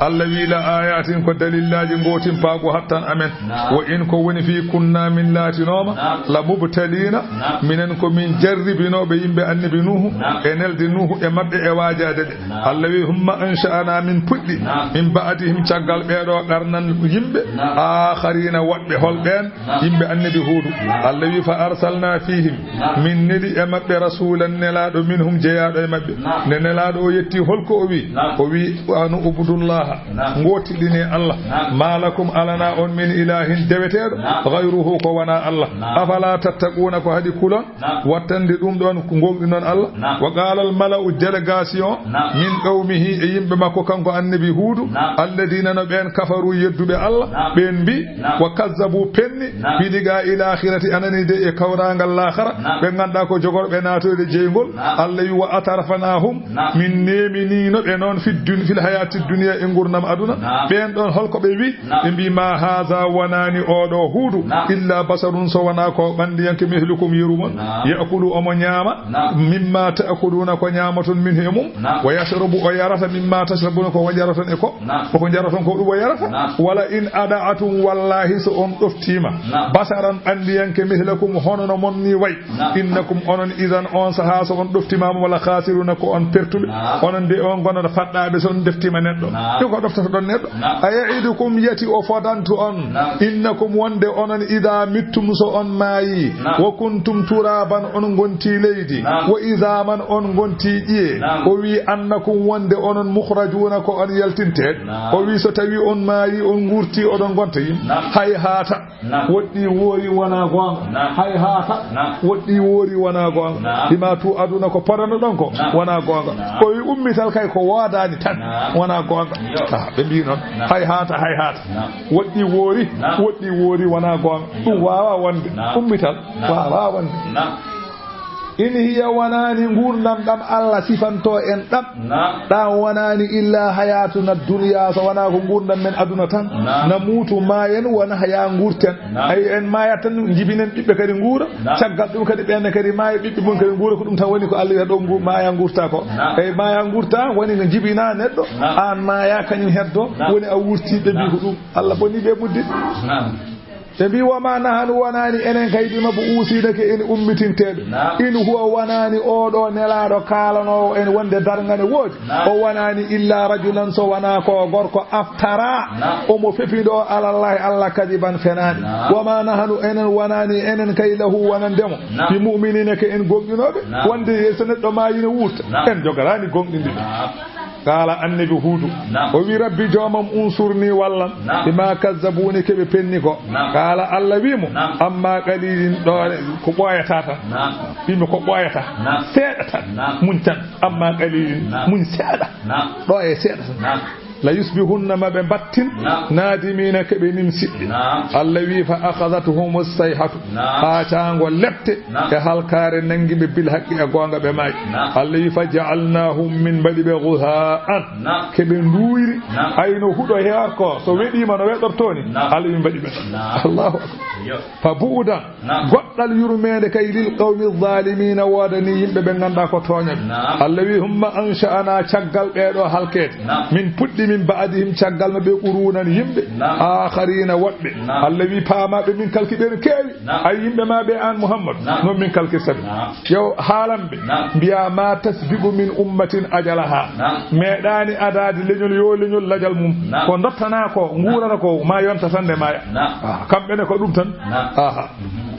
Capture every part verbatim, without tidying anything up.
Allah wi: "La ayatin, ko dalillaaji gootimpaagu hattan amen. Naam. Wa in, ko woni fii, kunna, min laatinooma, naam, la mubtaliina, naam, minen ko min jarribinooɓe yimɓe Annabi Nuuhu, naam, e nelde Nuuhu e maɓɓe e waajaade ɓe." Naam. Allah wi: "Humma ansha'ana, min puɗɗi, naam, min ba'dihim, caggal ɓee ɗoo, qarnan, yimɓe, naam, aakhariina, woɗɓe." Hol ɓeen? Naam. Yimɓe Annabi Huudu. Naam. Allah wi: "Fa arsalna fiihim." Naam. Min neli e maɓɓe rasuulan, nelaaɗo, minhum, jeyaaɗo e maɓɓe. Naam. Nde nelaaɗo o yetti, holko o wi? Naam. O wi: "An ubudullaha." Naam. Ngootiɗinee Allah. Naam. "Ma lakum, alanaa on, min ilahin, deweteeɗo, naam, ghayruhu, ko wanaa Allah. Naam. Afala tattaquuna, ko haɗi kulon?" Naam. Wattande ɗum ɗoon ko ngolɗinon Allah. Naam. Wa qaala al mala'u, délégation, naam, min qawmihi, e yimɓe makko kanko Annabi Huudu, naam, alladina, no ɓeen, kafaru, yedduɓe Allah, naam, ɓeen mbi, naam, wa kazzabu, penni, naam, bi liqaa'il aakhirati, anani de e kawraangal laakhara, naam, ɓe ngannduɗaa ko jogorɓe naatoyde jeyngol. Naam. Allah wi: "Wa atarafnahum, naam, min neeminino ɓe noon, fid dun-, fil hayati dunya, e ngurnam aduna." Naam. Ɓeen ɗoon holko ɓe wi? Naam. Ɓe mbi: "Ma haza, wonaani oo ɗoo Huudu, naam, illa basharun, so wonaa ko ɓanndiyanke, mithlukum, yeru mon, naam, ya'kulu, omo ñaama, naam, mimma ta'kuluna, ko ñaamaton, minhu, e mum, naam, wa yashrabu, o yarata, mimma tashrabuna, ko o njaroton e ko, naam, koko njaroton ko ɗum o yarata. Naam. Wala in ada'atum, wallahi, so on ɗoftiima, naam, basharan, ɓanndiyanke, mithlakum, hono no mon ni wayi, naam, innakum, onon, idhan, on sahaa, so on ɗoftimaama, wala khasiruna, ko on pertuɓe. Naam. Onon de, on ngonata faɗɗaaɓe so on ɗoftiima neɗɗo. Naam. Ɗum ko ɗoftotoɗon neɗɗo. Naam. Aya'idukum, yati o fodantu on. Naam. Innakum, wonde onon, idha mittum, so on maayi. Naam. Wa kuntum turaban, on ngonti leydi. Naam. Wa idhaman, on ngonti ƴiye. Naam. O wi: "Annakum, wonde onon, mukhrajuna, ko on yaltinte." Naam. O wi: "So tawi on maayi, on ngurti, oɗon ngonta yimɓe." Naam. Hayhata. Naam. Woɗɗi woori, wonaa goonga. Naam. Hayhata. Naam. Woɗɗi woori, wonaa goonga. Naam. Bima tu'aduna, ko podanoɗon ko, naam, wonaa goonga. Naam. Ko wi ummital kay ko woodaani tan. Naam. Wonaa goonga. Yo. Ah, ɓe mbii noon. Naam. Hayhata, hayhata. Naam. Woɗɗi woori, naam, woɗɗi woori, wonaa goonga. Yo. Ɗum waawaa wonde. Naam. Ummital, naam, waawaa wonde. Naam. In hiya, wonaani nguurndam ɗam Allah sifanto en ɗam. Naam. Ɗam wonaani illa hayatuna dunya, so wonaa ko nguurndam men aduna tan. Naam. Namuutu, maayen, wa nahya, nguurten. Naam. Ay, en maayat tan, njibinen ɓiɓɓe kadi nguura. Naam. Caggal ɗum kadi ɓeen kadi maaya, ɓiɓɓe mum kadi nguura, ko ɗum tan woni ko Allah wiyata ɗo ngu-, maaya nguurta ko. Naam. Ay, maaya nguurta woni ko njibinaa neɗɗo, naam, aan maaya, kañum heddo, naam, woni a wuurti, ɓe mbii ko, naam, ɗum. Allah boni ɓe ɓuddi. Naam. Ɓe mbii: "Wa ma nahanu, wonaani enen kay, bi mabu'usiina, ke en ummitinteeɓe. Naam. In huwa, wonaani oo ɗoo nelaaɗo kaalanoowo en wonde darnga ne woodi. Naam. O wonaani illa rajulan, so wonaa ko gorko, aftara, naam, omo fefindoo alallahi Allah kadiban, fenaande. Naam. Wa ma nahanu, enen wonaani enen kay, lahu, wonande mo, naam, bi mu'miniina, ke en gomɗinooɓe. Naam. Wonde yeeso neɗɗo maayi ne wuurta. Naam. En jogaraani gomɗinde ɗum." Naam. Qaala, Annabi Huudu, naam, o wi: "Rabbi, joomam, unsurni, wallam, naam, bima kazzabuuni, ke ɓe penni ko." Naam. Qaala, Allah wi mo, naam, amma qalilin, ɗo ko ɓooyataa tan. Naam. Wi mo ko ɓooyataa. Naam. Seeɗa tan. Naam. Muñ tan. Amma qalilin, naam, muñ seeɗa. Naam. Ɗo e seeɗa tan. Naam. La yusbihunna, ma ɓe mbattin, naam, nadimina, ke ɓe nimsiɓɓe. Naam. Allah wi: "Fa akhadhathumu sayhatu." Naam. Haa caango lepte, naam, e halkaare nanngi ɓe bil haqqi, e goonga ɓe maayi. Naam. Allah wi: "Fa ja'alnahum", min mbaɗi ɓe, "ghusa'an", naam, ke ɓe nduuyri. Naam. Ay no huɗo heer ko, so weɗiima no weɗortoo ni. Naam. Allah wi: "Mbaɗi ɓe tan." Naam. Allahu akbar. Yo. "Fa bu'dan", naam, goɗɗal yurmeende kay, "lil qawmi zaalimiina", woodani yimɓe ɓe ngannduɗaa ko tooñaɓe. Naam. Allah wi: "Humma ansha'ana", caggal ɓee ɗoo halkeede. Naam. Min puɗɗi, min ba'dihim, caggal maɓɓe, qurunan, yimɓe. Naam. Aakhariina, woɗɓe. Naam. Allah wi: "Paamaaɓe, min kalki ɓe no keewi." Naam. Ay yimɓe ma ɓe, aan Muhammad, naam, noon min kalkirta ɓe. Naam. Yo haalan ɓe. Naam. Mbiyaa: "Ma tasbiqu min ummatin ajalaha." Naam. Meeɗaani adaade leñol, yo leñol lajal mum. Naam. Ko dottanaa ko, nguurata ko, ma yonta tan nde maaya. Naam. Ah, kamɓe ne ko ɗum tan. Naam. Aha. Mhm.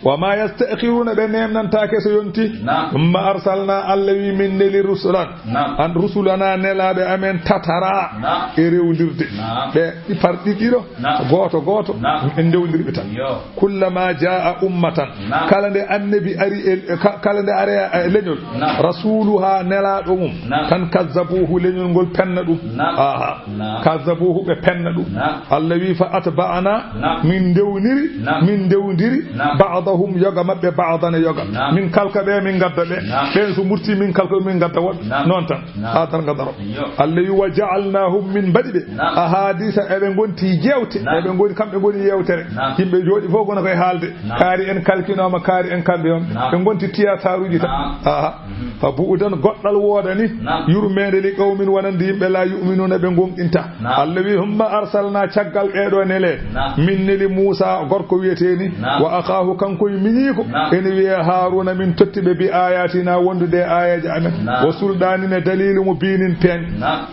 "Wa ma yasta'khiruna", ɓe neemnantaake so yonti. Naam. "Thumma arsalna", Allah wi, "min neli rusulan." Naam. An rusulana, nelaaɓe amen, tatara, naam, e rewndirde. Naam. Ɓe ɗi par ɗiɗi ɗo, naam, gooto gooto, naam, en ndewndiri ɓe tan. Yo. "Kullama jaa ummatan", naam, kala nde annabi ari e, e ka-, kala nde ari e leñol, naam, rasuluha, nelaaɗo mum, naam, tan, "kazzabuhu", leñol ngol penna ɗum. Naam. Aha. Naam. "Kazzabuhu", ɓe penna ɗum. Naam. Allah wi: "Fa atba'na", naam, min ndewniri, naam, min ndewndiri, naam, ba'da Hum yoga maɓɓe ba'dan e yoga. Naam. Min kalka ɓe, min ngadda ɓe. Naam. Ɓen so murti, min kalka ɓe, min ngadda woɓɓe. Naam. Noon tan. Naam. Haa darnga daro. Yo. Allah wi, "Wa ja'alnahum", min mbaɗi ɓe. Naam. Ahadisa, eɓe ngonti jeewte. Naam. Eɓe ngoni, kamɓe ngoni yeewtere. Naam. Yimɓe jooɗi fof kono koye haalde. Naam. Kaari en kalkinooma, kaari en kamɓe on. Naam. Ɓe ngonti tiyataruuji tan. Naam. Aha. Mhm. Fa bu'udan, goɗɗal woodani. Naam. Yurmeende li qawmin, wonande yimɓe, la yu'minuna, ɓe ngonɗinta. Naam. Allah wi, "Humma arsalna", caggal ɓeeɗo nele, naam, min neli Muusa, gorko wiyetee ni, naam, wa akhaahu, kanko e miñiiko, naam, ene wiyee Haaruuna, min totti ɓe bi ayatina, wondude e aayeeje amen, naam, wa sulɗaanin, e daliilu mo biinin peeñ. Naam.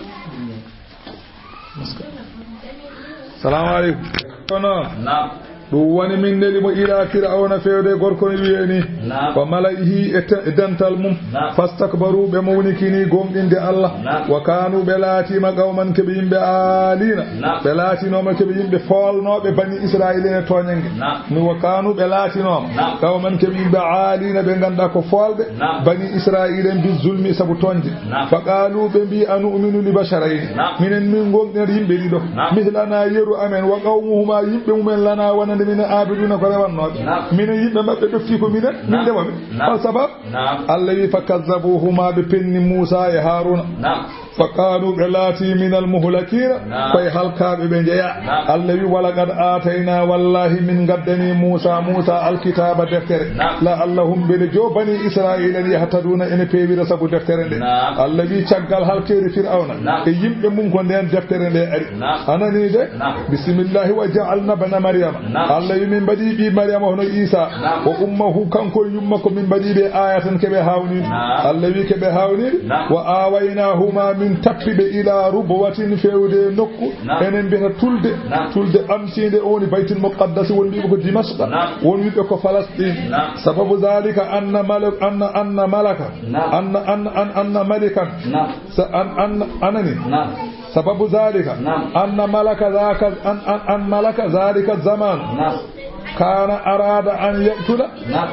Salaamu aleykum. Kono, naam. Ɗum woni min neli mo ila Fir'awna, fewde gorko no wiyee ni. Naam. Wa mala'ihi, e te-, e dental mum. Naam. Fastakbaru, ɓe mawnikini gomɗinde Allah. Naam. Wa kanu, ɓe laatiima qawman, keɓe yimɓe aaliina. Naam. Ɓe laatinooma keɓe yimɓe foolnooɓe bani Israa'iila e tooñannge. Naam. Mi wa kanu, ɓe laatinooma. Naam. Qawman, keɓe yimɓe aaliina, ɓe ngannduɗaa ko foolɓe. Naam. Bani Israa'iila en bi zulmi sabu tooñde. Naam. Fa qaalu, ɓe mbi, "Anu'minu li basharayni." Naam. Minen min ngonɗinat yimɓe ɗiɗo. Naam. Mislana, yeru amen, wa qawmuhuma, yimɓe mumen, lana, wonande minen, aabiduna, ko rewannooɓe. Naam. Minen yimɓe maɓɓe ɗofti ko minen, min, naam, ndema ɓe. Naam. Hol sabab? Naam. Allah wi, "Fa kazzabuhuma", ɓe penni Muusa e Haaruuna. Naam. Fa kanu, ɓe laati, minal muhlakiina, naam, koye halkaaɓe ɓe njeya. Naam. Allah wi, "Wa laqad aatayna", wallahi min ngaddani Muusa, Muusa alkitaaba, deftere. Naam. La'allahum, mbele joo bani Israa'iila en, yahtaduuna, ene peewira sabu deftere nde. Naam. Allah wi, caggal halkeede Fir'awna, naam, e yimɓe mum ko ndeen deftere nde ari. Naam. A nanii de? Naam. Bismillahi, "Wa ja'alna bna Maryama." Naam. Allah wi, "Min mbaɗi ɓii Maryama hono Iisa." Naam. "Wa ummahu", kanko e yumma ko min mbaɗi ɓe aayatan, keɓe haawniiɗo. Naam. Allah wi, "Keɓe haawniiɗo." Naam. "Wa aawaynahuma", min tappi ɓe, "ila rubwatin", fewde nokku. Naam. Enen mbiyata tulde. Naam. Tulde ɓamtiinde, o woni Baytul Muqaddasi, won wiɓe ko Dimasqa. Naam. Won wiɓe ko Falastin. Naam. Sababu zalika anna malak-, anna, anna malaka. Naam. Anna, anna, an-, anna malikan. Naam. Sa-, an-, an-, anani? Naam. Sababu zalika, naam, anna malaka zaka, an, an, an malaka zalika zaman. Naam. Kana arada an yaqtula. Naam.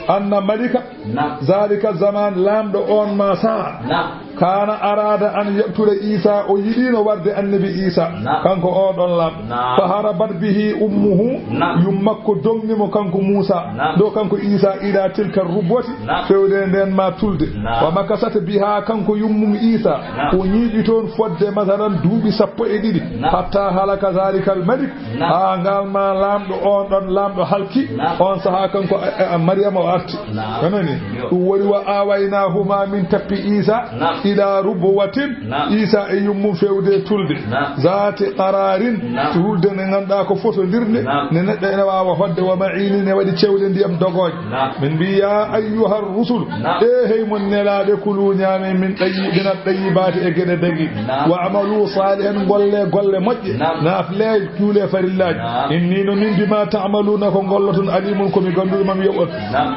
Anna malika, naam, zalika zaman, laamɗo on ma saha. Naam. Kana arada an yaqtula Isa, o yiɗino warde annabi Isa. Naam. Kanko o ɗon laamɗo. Naam. Fa harabat bihi ummuhu, naam, yummakko dogni mo kanko Musa. Naam. Ɗo kanko Isa ila tilka rubwati, naam, fewde nden ma tulde. Naam. Wa makasat biha, kanko yummum Isa, naam, o ñiiɓi toon fodde masalan duuɓi sappo e ɗiɗi. Naam. Hatta halaka zalika al malik, naam, haa ngal ma laamɗo on ɗon, laamɗo halki. Naam. On saha kanko, eh, eh, Maryama o arti. Naam. A nani? Yo. Ɗum woni wa awaynahuma, min tappi Isa, naam, ila rubwatin, naam, Isa e yummum fewde tulde. Naam. Zati qararin, naam, tulde nde ngannduɗaa ko fotondirnde, naam, nde neɗɗo ene waawa hoɗde, wa ma'ini, ne waɗi cewle ndiyam dogooje. Naam. Min mbi, ya ayyuhar rusul, naam, e hey mon nelaaɓe, kulu ñaame min ɗayyi-, min at-tayyibaati e geɗe dagiiɗe. Naam. Wa amalu salihan, golle golle moƴƴe. Naam. Naafle, juule farillaaji. Naam. Inni, no min, bima ta'maluna, ko ngolloton, alimun, ko mi gannduɗo, mami yoɓoto. Naam.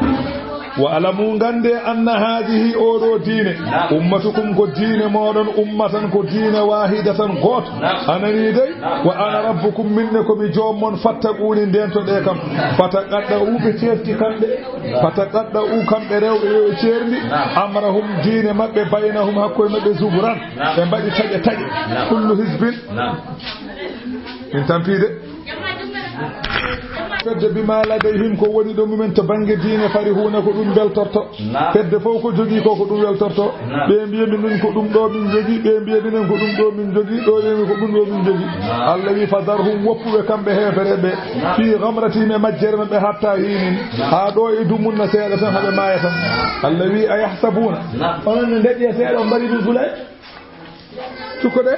Wa alamu, ngannde, anna haadihi, oɗo diine, naam, ummatukum, ko diine moɗon, ummatan, ko diine, wahidatan, gooto. Naam. A nani dey? Naam. Wa ana rabbukum, min ne ko mi joom mon, fattaquuni, ndentoɗe kam. Fataqadda'u, ɓe ceerti kamɓe. Fataqadda'u, kamɓe rewɓe yo ɓe ceerndi. Naam. Amrahum, diine maɓɓe, baynahum, hakkunde maɓɓe, zuburan. Naam. Ɓe mbaɗi taƴe taƴe. Naam. Kullu hizbin. Naam. Min tampi de. Fedde bima ladayhim, ko woni ɗo mumen to bannge diine, farihuna, ko ɗum mbeltorto. Naam. Fedde fof ko jogii ko, ko ɗum weltorto. Naam. Ɓe mbiya minen ko ɗum ɗo min jogii, ɓe mbiya minen ko ɗum ɗo min jogii, ɗo yemi ko ɗum ɗo min jogii. Naam. Allah wi, fadarhum, woppuɓe kamɓe heefere ɓe. Naam. Fi ghamratihim, e majjere maɓɓe, hatta hinin. Naam. Haa ɗo e dumunna seeɗa tan, haɓe maaya tan. Allah wi, ayahsabuna. Naam. Onon ne ndaɗi e seeɗa, on mbari ɗum fulay? Cukko ɗe.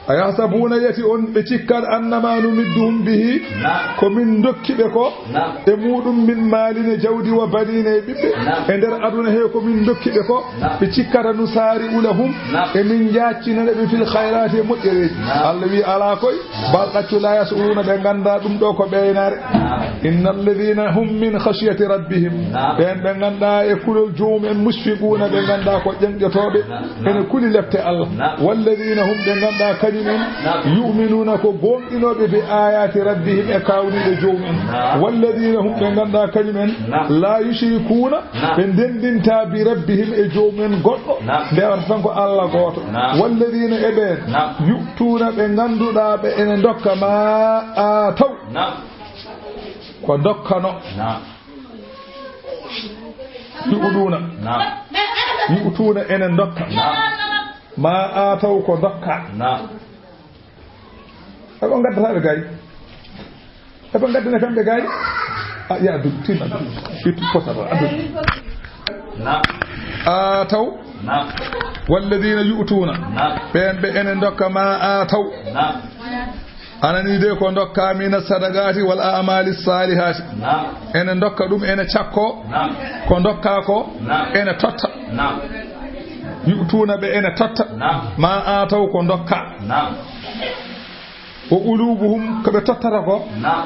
Ayahsabuna, yati on ɓe cikkat, annama numidduhum bihi, naam, ko min dokki ɓe ko, naam, e muɗum min maalin e jawdi, wa banina e ɓiɓɓe, naam, e nder aduna he ko min dokki ɓe ko, naam, ɓe cikkata nusari'u lahum, naam, e min jaaccinana ɓe fil khayrati e moƴƴereeji. Naam. Allah wi, alaa koy, bal ɗaccu, la yash'uruna, ɓe ngannda ɗum ɗo ko ɓeynaare. Naam. Innal ladhina hum min khashyati rabbihim, naam, ɓen ɓe ngannda e kulol joomum en, mushfiquna, ɓe ngannda ko ƴeŋƴotooɓe. Naam. Ene kuli lepte Allah. Naam. Walladina hum, ɓe ngannduɗaa kañum en, naam, yu'minuna, ko goonɗinooɓe, bi ayati rabbihim, e kaawniiɗe joomum en. Naam. Walladina hum, ɓe ngannduɗaa kañum en, naam, la yushrikuna, naam, ɓe ndenndinta bi rabbihim, e joomum en goɗɗo, naam, ndewata tan ko Allah gooto. Naam. Walladina, e ɓeen, naam, yu'tuna, ɓe ngannduɗaa ɓe ene ndokka ma a taw. Naam. Ko dokkano. Naam. Yu'tuuna. Naam. Yu'tuuna ene dokka. Naam. Ma aataw ko dokka. Naam. Ebo ngaddata ɓe gaay. Ebo ngaddane kamɓe gaay. A ya du tin adu. Fitu potata adu. Naam. Aataw. Naam. Walladina yu'tuuna. Naam. Ɓeen ɓe ene dokka ma aataw. Naam. Anani de ko dokka mina sadaqati wal a'mali salihati. Naam. Ene dokka ɗum, ene cakko. Naam. Ko dokka ko. Naam. Ene totta. Naam. Yu'tuuna ɓe ene totta. Naam. Ma aataw ko dokka. Naam. Wa qulubuhum, ko ɓe tottata ko. Naam.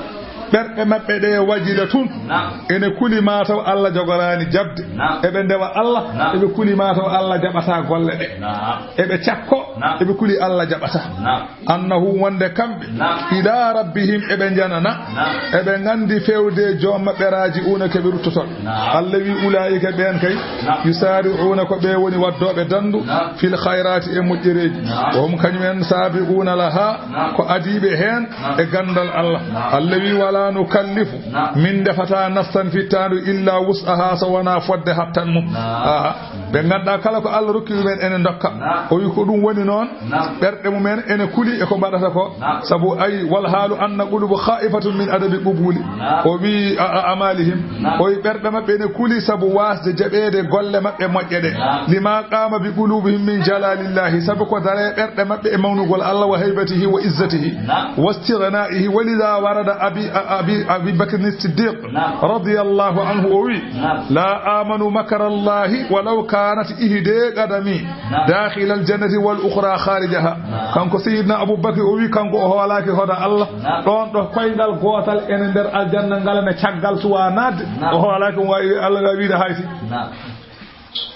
Ɓerɗe maɓɓe ɗe wajilatun. Naam. Ene kuli ma taw Allah jogoraani jaɓde. Naam. Eɓe ndewa Allah. Naam. Eɓe kuli ma taw Allah jaɓata golle ɗe. Naam. Eɓe cakko. Naam. Eɓe kuli Allah jaɓata. Naam. Annahu, wonde kamɓe. Naam. Ila rabbihim, eɓe njanana. Naam. Eɓe nganndi fewde joom maɓɓe raaji'uuna, ko ɓe ruttoto. Naam. Allah wi, ulaa'ika, ɓeen kay. Naam. Yusaari'uuna, ko ɓe woni waddooɓe danndu. Naam. Fil khayraati, e moƴƴereeji. Naam. Wa hum, kañum en, saabiquuna laha, naam, ko adiiɓe heen, naam, e ganndal Allah. Naam. Allah wi, wala nukallifu, naam, min ndefataa nafsan fittaandu illa wus'aha, so wonaa fodde hattan mum. Naam. Aha. Ɓe ngannduɗaa kala ko Allah rokki ɗumen ene ndokka. Naam. O wi ko ɗum woni noon. Naam. Ɓerɗe mumen ene kuli e ko mbaɗata ko. Naam. Sabu ay wal haalu anna qulubu khaifatun min adami qubuli. Naam. O wi a, a, amalihim. Naam. O wi ɓerɗe maɓɓe ene kuli sabu waasde jaɓeede golle maɓɓe moƴƴe ɗe. Naam. Lima qama bi qulubihim min jalalillahi, sabu ko dare ɓerɗe maɓɓe e mawnugol Allah wa haybatihi wa izzatihi. Naam. Wastighnaihi, wa lidha warada abi, a, abi, Abi Bakr Siddiq. Naam. Radiyallahu anhu, o wi, naam, la amanu makara Allahi walaw kanat ihde qadami, naam, dakhila aljannati wal ukhra kharijaha. Naam. Kanko Sayyidina Abu Bakr o wi, kanko o hoolaaki hoda Allah. Naam. Ɗoon ɗo koyngal gootal ene nder aljanna ngal ne caggal suwa naatde. Naam. O hoolaaki, o waawi Allah nga wiide hayti. Naam.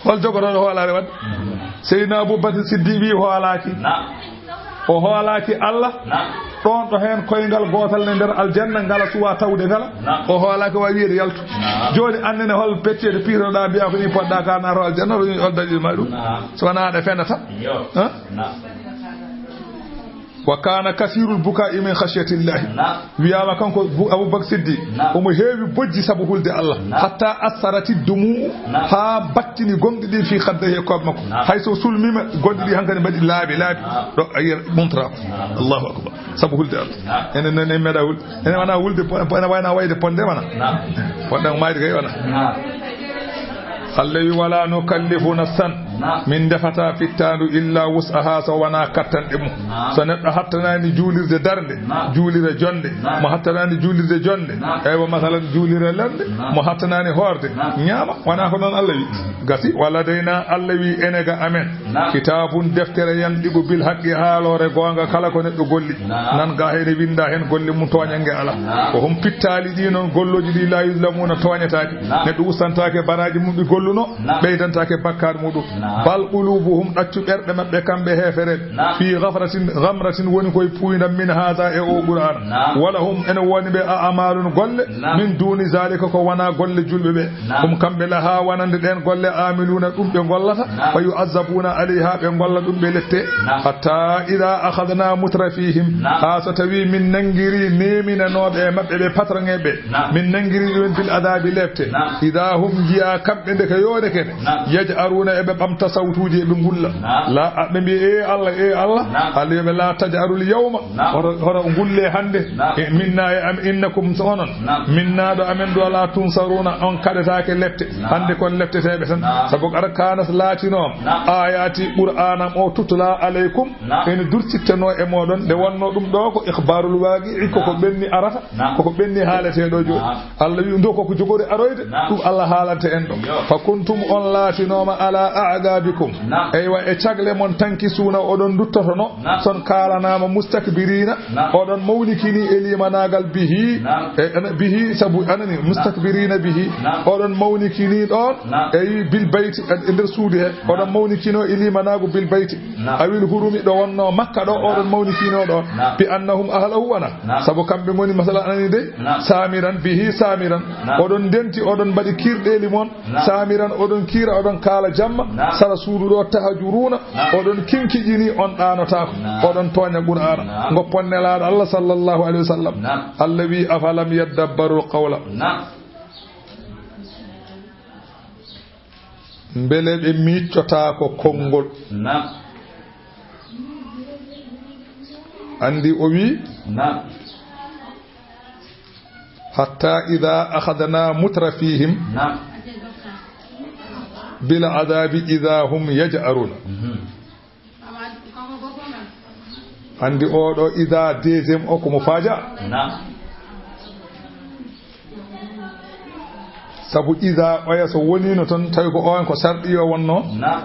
Hol jogotooɗo hoolaare waɗde? Seydina Abubakar Siddiq wi hoolaaki. Naam. O hoolaaki Allah. Naam. Ɗoon ɗo heen koyngal gootal ne nder aljanna, ngala suwa tawde ngala. Naam. O hoolaaki, waawi wiyeede yaltu. Naam. Jooni, aan nene, hol petteede piiroɗaa, mbiyaa ko nii poɗɗaa ka naato aljanna, hol dalil ma ɗum? Naam. So wonaa ɗe fenata. Yo. Ha? Naam. Wa kana kasirul buka'i min khashyatillahi. Naam. Wiyaama kanko Bu-, Abubakar Siddiq, naam, omo heewi bojji sabu hulde Allah. Naam. Hatta asarati dumu, naam, haa battini gonɗi ɗi fi khaddayhi e koɓe makko. Naam. Hay so sulmiima, gonɗi ɗi hankadi mbaɗi laabi, laabi. Naam. Ɗo a yiya montra. Naam. Allahu akbar. Sabu hulde Allah. Naam. Enen noon en meeɗa hulde. Ene wona hulde, po-, po-, ene wayna wayde ponde wona. Naam. Poɗɗen maayde kay wona. Naam. Allah wi, "Wala nukallifu nafsan." Naam. Min ndefata fittaandu illa wus'aha, so wonaa kattanɗe mum. Naam. So neɗɗo hattanaani juulirde darnde, naam, juulira jonnde. Naam. Mo hattanaani juulirde jonnde, naam, eywa, masalan, juulira lernde. Naam. Mo hattanaani hoorde, naam, ñaama. Wonaa ko noon Allah wi. Gasi, wala dayna, Allah wi, ene ga amen. Naam. Kitaabun, deftere, yantiqu bil haqqi, haaloore goonga kala ko neɗɗo golli. Naam. Nan ga hene winnda heen golle mum, tooñannge alaa. Naam. Ko hum pittaali ɗi noon, gollooji ɗi, la yuzlamuuna, tooñataake. Naam. Neɗɗo ustantaake baraaji mum ɗi golluno, naam, ɓeydantaake bakkaar muɗum. Naam. Bal qulubuhum, ɗaccu ɓerɗe maɓɓe kamɓe heefereɓe. Naam. Fi ghafratin, ghamratin, woni koye puuyndam min haza, e o Qur'aana. Naam. Wala hum, ene woni ɓe, a amalun, golle, naam, min duni zalika, ko wonaa golle julɓe ɓe. Naam. Hum, kamɓe, laha, wonande ɗeen golle, amiluna, ɗum ɓe gollata. Naam. Fa yu'azzabuna alayha, ɓe golla ɗum, ɓe lette. Naam. Hatta idha akhadna mutrafihim, naam, haa so tawi min nanngiri neeminanooɓe e maɓɓe ɓe, patronŋe ɓe. Naam. Min nanngiri ɗumen bil adabi, lepte. Naam. Idha hum, njiya kamɓe nde ka yoone kene. Naam. Yaj'aruna, eɓe ɓamta sawtuuji, eɓe ngulla. Naam. La, a, ɓe mbiya, "E Allah, e Allah." Naam. Allah wi ɓe, "La taj'arul yawma." Naam. Hoto, hoto ngulle hannde. Naam. E minna e am, innakum, so onon. Naam. Minna ɗo amen ɗo, la tunsaruna, on kaɗetaake lepte. Naam. Hannde kon lepteteeɓe tan. Naam. Sabu qad kanat, laatinooma. Naam. Ayati, Qur'aanam o, tutla alaykum. Naam. Ene dursitteno e mooɗon, nde wonno ɗum ɗo ko ikhbarul waqi'i, ko ko, naam, ɓenni arata, naam, ko ko ɓenni haaletee ɗo jooni. Naam. Allah wi, ndo ko ko jogori aroyde, naam, ɗum Allah haalanta en ɗo. Yo. Fa kuntum, on laatinooma, ala a'qabikum. Naam. Eywa, e cagle mon, tankisuna, oɗon duttotono, naam, son kaalanaama, mustakbirina, naam, oɗon mawnikini e limanaagal bihi, naam, e, ene, bihi, sabu anani, naam, mustakbirina bihi, naam, oɗon mawnikini ɗoon, naam, e bil bayti, e nder suudu he, naam, oɗon mawnikino e limanaagu bil bayti. Naam. Awil hurumi ɗo wonno Makka ɗo, oɗon mawnikiino ɗo. Naam. Bi annahum ahlahu wana. Naam. Sabu kamɓe ngoni, masala anani de. Naam. Samiran bihi samiran. Naam. Oɗon ndenti, oɗon mbaɗi kiirɗeeli mon. Naam. Samiran, oɗon kiira, oɗon kaala jamma. Naam. Sara suudu ɗo, tahajuruna. Naam. Oɗon kinkiƴini, on ɗaanotaako. Naam. Oɗon tooña Qur'aana. Naam. Ngoppon Nelaaɗo Allah sallallahu alayhi wa sallam. Naam. Allah wi, "Afalam yaddabbarul qawla." Naam. Mbele ɓe miiccotaako konngol? Naam. Anndi o wi, Naam. "Hatta idha akhadna mutrafihim Naam. bil adhabi idha hum yaj'arun." Mhm. Anndi oɗo idha deuxième o ko mufaja. Naam. Sabu idha oya so wonino toon, tawi ko on ko sarɗi o wonno. Naam.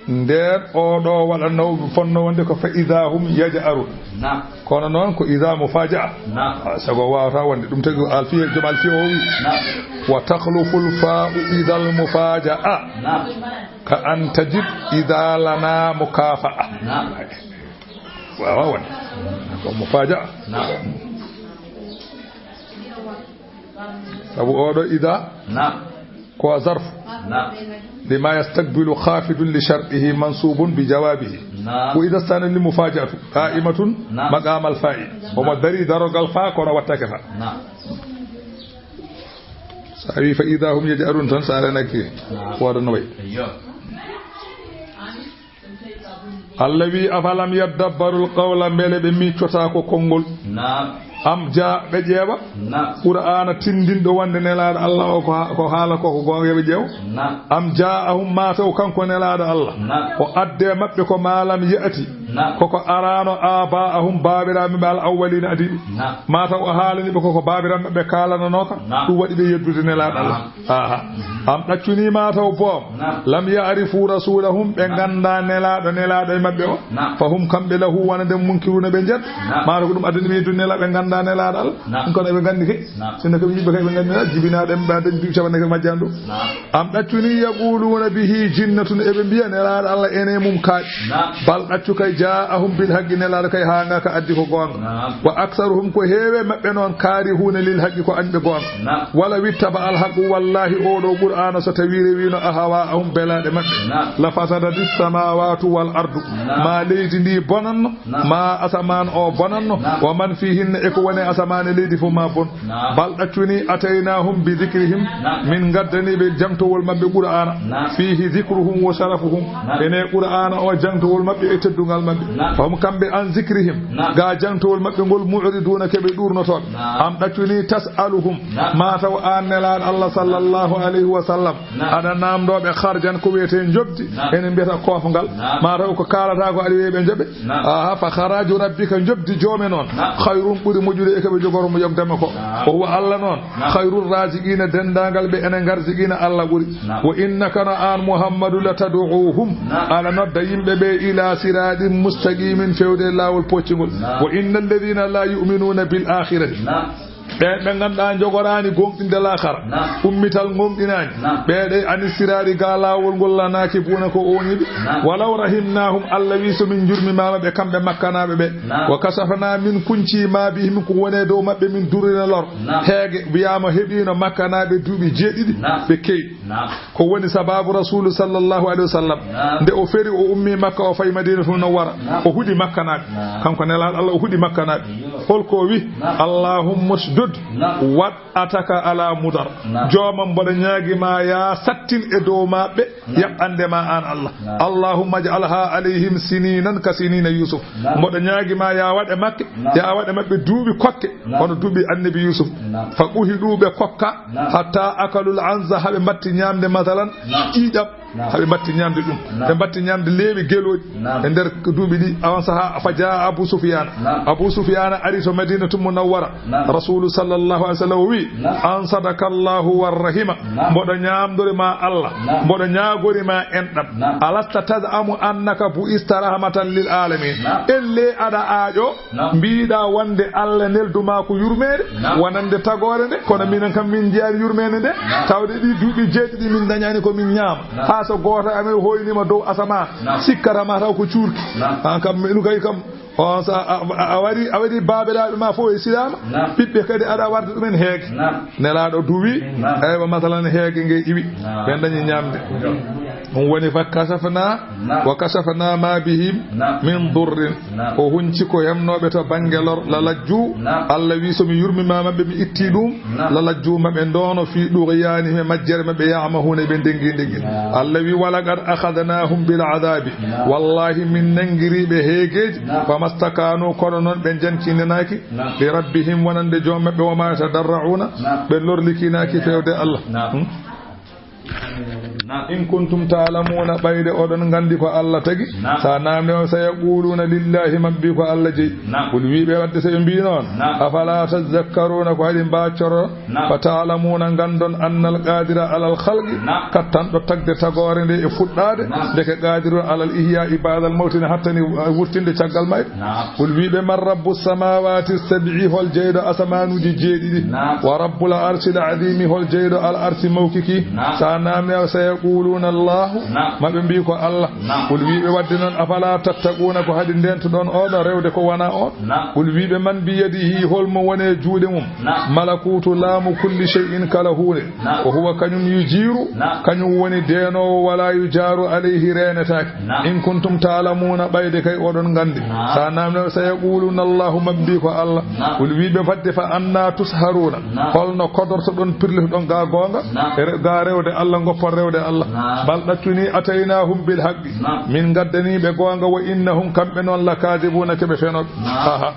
Nder oɗo waɗanno, fonno wonde ko fa idha hum yaj'arun. Naam. Kono noon ko idha mufaja'a. Naam. Ah, sago wawata wonde. Ɗum tagi alfiya, joom alfiya o wi. Naam. "Wa takhluful fa'u idhal mufaja'a. Naam. Ka an tajid idha lana mukafa'a." Naam. Wawa wonde. Ko mufaja'a. Naam. Sabu oɗo idha Naam. ko zarf. Naam. Lima yastaqbilu khafidun li shartihi mansubun bi jawabihi. Naam. Ko idha stana li mufaja'atu qa'imatun Naam. maqamal fa'i. Omo dari darogal fa kono wattake fa. Naam. Sa wi fa idha hum yaj'arun tan, sa renaki Naam. Wooda no way. Ayyo. Allah wi, "Afalam yaddabbarul qawla," mbele ɓe miccotaako konngol? Naam. Am jaa, ɓe ƴeewa? Naam. Qur'aana tindinɗo wonde Nelaaɗo Allah o ko ha-, ko haala ko, ko goonga, yo ɓe ƴeew? Naam. Am jaa'ahum, maa taw kanko Nelaaɗo Allah, Naam. o adde maɓɓe ko maa lam ya'ti, Naam. koko araano, aabaa'ahum, baabiraaɓe maɓɓe, al awwaliina, adiiɓe. Naam. Maa taw o haalani ɓe koko baabiraaɓe maɓɓe kaalananooka, Naam. ɗum waɗi ɓe yeddude Nelaaɗo Allah. Naam. Aha. Am ɗaccunii maa taw boom. Naam. Lam ya'rifu rasulahum, ɓe Naam. nganndaa nelaaɗo, nelaaɗo e maɓɓe o. Naam. Fa hum, kamɓe, lahu, wonande munkiruna, ɓe njet. Naam. Maa taw ko ɗum addani ɓe yeddude nelaaɗo, ɓe nganndaa nelaaɗo Allah. Naam. Ɗum kono eɓe nganndi kay. Naam. Sinno ko ɓe yimɓe kay ɓe nganndi, jibinaaɗo en ɓe dañi duuɓi capanɗe nayi majjani ɗum. Naam. Am ɗaccunii yaquluuna bihi jinnatun, eɓe mbiya nelaaɗo Allah ene mum kaaɗi. Naam. Bal ɗaccu kay jaa'ahum bil haqqi, nelaaɗo kay haanga ka addi ko goonga. Naam. Wa aktharuhum, ko heewe maɓɓe noon, kaarihuuna lil haqqi, ko añɓe goonga. Naam. Wala wittaba al haqqu, wallahi oɗo Qur'aana so tawi rewiino ahawaa'ahum, belaaɗe maɓɓe. Naam. La fasadatis samawatu wal ardu. Naam. Ma leydi ndi bonanno, Naam. ma asamaan o bonanno, Naam. wa man fihinna, e ko woni asamaan e leydi fof ma bon. Naam. Bal ɗaccuni, ataynahum bi dhikrihim, Naam. min ngaddani ɓe jangtowol maɓɓe Qur'aana. Naam. Fihi dhikruhum wa sharafuhum. Naam. Ene Qur'aana o jangtowol maɓɓe e teddungal maɓɓe. Naam. Fahum kamɓe an dhikrihim. Naam. Ga jangtowol maɓɓe ngol mu'riduna keɓe ɗurnotooɓe. Naam. Am ɗaccuni tas'aluhum. Naam. Ma taw an nelaaɗo Allah sallallahu alayhi wa sallam. Naam. Aɗa namdooɓe kharjan ko wiyetee njoɓdi. Naam. Ene mbiyata koofngal. Naam. Ma taw ko kaalata ko aɗa wiya ɓe njoɓe. Naam. Aha, fa kharaju rabbika, njoɓdi joome noon. Naam. Khayrun, ɓuri moƴƴude e ko ɓe jogoro mo yogdema ko. Naam. O huwa Allah noon. Naam. Khayrur raziqina, denndaangal ɓe ene ngarziqina Allah ɓuri. Naam. Wa innaka, no an Muhammadu, la tad'uhum, Naam. aɗa nodda yimɓe ɓe ila siratin mustaqimin, fewde laawol poccingol. Naam. Wa innal ladhina la yu'minuna bil akhirati. Naam. Ɓe, ɓe ngannduɗaa njogoraani goonɗinde laakara, Naam. ummital ngoonɗinaani, Naam. ɓe ɗe anisiraari ga laawol ngol lanaaki buuna ko ooniiɓe. Naam. Walaw rahimnahum, Allah wi, so min njurmimaama ɓe kamɓe makkanaaɓe ɓe. Naam. Wa kashafna, min kunci ma bihim, ko woni e dow maɓɓe min durina lor. Naam. Heege wiyaama heɓiino makkanaaɓe duuɓi jeeɗiɗi, Naam. ɓe keewi. Naam. Ko woni sababu Rasulu sallallahu alayhi wa sallam, Naam. nde o feri o ummi Makka o fayi Madinatul Munawwara, Naam. o huɗi makkanaaɓe. Naam. Kanko nelaaɗo Allah o huɗi makkanaaɓe. Iyo. Holko o wi? Naam. Allahumma shdud Naam. wat'ataka ala Mudar. Naam. Joomam, mboɗo ñaagi ma ya sattin e dow maɓɓe Naam. yaɓɓande ma an Allah. Naam. Allahumma ij'alha alayhim sininan ka sinina Yusuf. Naam. Mboɗo ñaagi ma ya waɗe maɓɓe, Naam. ya waɗe maɓɓe duuɓi kokke, Naam. hono duuɓi annabi Yusuf. Naam. Fa quhidu, ɓe kokka, Naam. hatta akalul anza, haɓe mbatti ñamde, masalan, Naam. ƴiiƴam, Naam. haɓe mbatti ñamde ɗum. Naam. Ɓe mbatti ñamde leewi gelooɗi Naam. e nder duuɓi ɗi. On saha, fa jaa Abu Sufyaan. Naam. Abu Sufyaan ari to Madinatul Munawwara. Naam. Rasulu sallallahu alayhi wa sallam o wi, Naam. an sadaka Allahu wa rahima. Naam. Mboɗo ñaamdori ma Allah. Naam. Mboɗo ñaagori ma enɗam. Naam. Alasta taz'amu annaka bu'ista rahmatan lil alamin. Naam. Elle aɗa aaƴo Naam. mbiɗa wonde Allah nelduma ko yurmeende Naam. wonande tagoore nde, kono minen kam min njiyaani yurmeende nde. Naam. Tawde ɗi duuɓi jeeɗiɗi min dañaani ko min ñaama. Naam. Haa So gooto amen hoynima dow asama, sikkata ma taw ko cuurki. An kam, minu kay kam, on sa a, a, a wari, a wari baabiraaɓe ma fof e silaama, ɓiɓɓe kadi aɗa warde ɗumen heege. Nelaaɗo duwi, eywa, masalan, heege nge iwi, ɓen dañi ñamde. Ɗum woni fa kashafna, wa kashafna ma bihim min durrin. O hunci ko hemnooɓe to bannge lor, la lajju. Allah wi, so mi yurmima maɓɓe, mi itti ɗum, la lajju, maɓe ndono fi ɗughyanihim, e majjere maɓɓe, ya'mahuna, ɓe ndengi ndengi. Allah wi, walaqad akhadnahum bil adhabi, wallahi min nangiri ɓe heegeji, famastakanu, kono noon ɓe jancininaaki, li rabbihim, wonande joom maɓɓe, wa ma yatadarra'una, ɓe lorlikinaaki fewde Allah. Hmm? In kuntum ta'lamuna, ɓayde oɗon nganndi ko Allah tagi. Sa namni on, sayaquluna lillahi, maɓɓe mbi ko Allah jeyi. Qul, wi ɓe, wadde so ɓe mbi noon, afala tazakkaruna, ko haɗi mbaccoro? Fa ta'lamuna, nganndon, annal qadira alal khalqi, kattanɗo tagde tagoore nde e fuɗɗaade, ndeke qadirun alal ihya'i ba'dal mawti, ne hattani, uh, wurtinde caggal mayde. Qul, wi ɓe, man rabbu samawati sab'i, hol jeyɗo asamanuuji jeeɗiɗi? Wa rabbul arshil azimi, hol jeyɗo al arshi mawki ki? Sa namni, sayaquluna Allahu, maɓe mbi ko Allah. Qul, wi ɓe, wadde noon, afala tattaquna, ko haɗi ndentoɗon oɗon rewde ko wona on? Qul, wi ɓe, man biyadihi, hol mo woni e juuɗe mum malakutu, laamu, kulli shay'in, kala huunde. Wa huwa, kañum, yujiru, kañum woni deenoowo, wala yujaru alayhi, reenetaake. In kuntum ta'lamuna, ɓayde kay oɗon nganndi. Sa namni, sayaquluna Allahu, maɓɓe mbi ko Allah. Qul, wi ɓe, fadde, fa anna tusharuna, holno kodortoɗon, pirlitoɗon ga goonga, e re-, ga rewde Allah, goppon rewde Allah? Bal, ɗaccuni, ataynahum bil haqqi, min ngaddani ɓe goonga, wa innahum, kamɓe noon, lakadibuna, keɓe fenooɓe. Aha.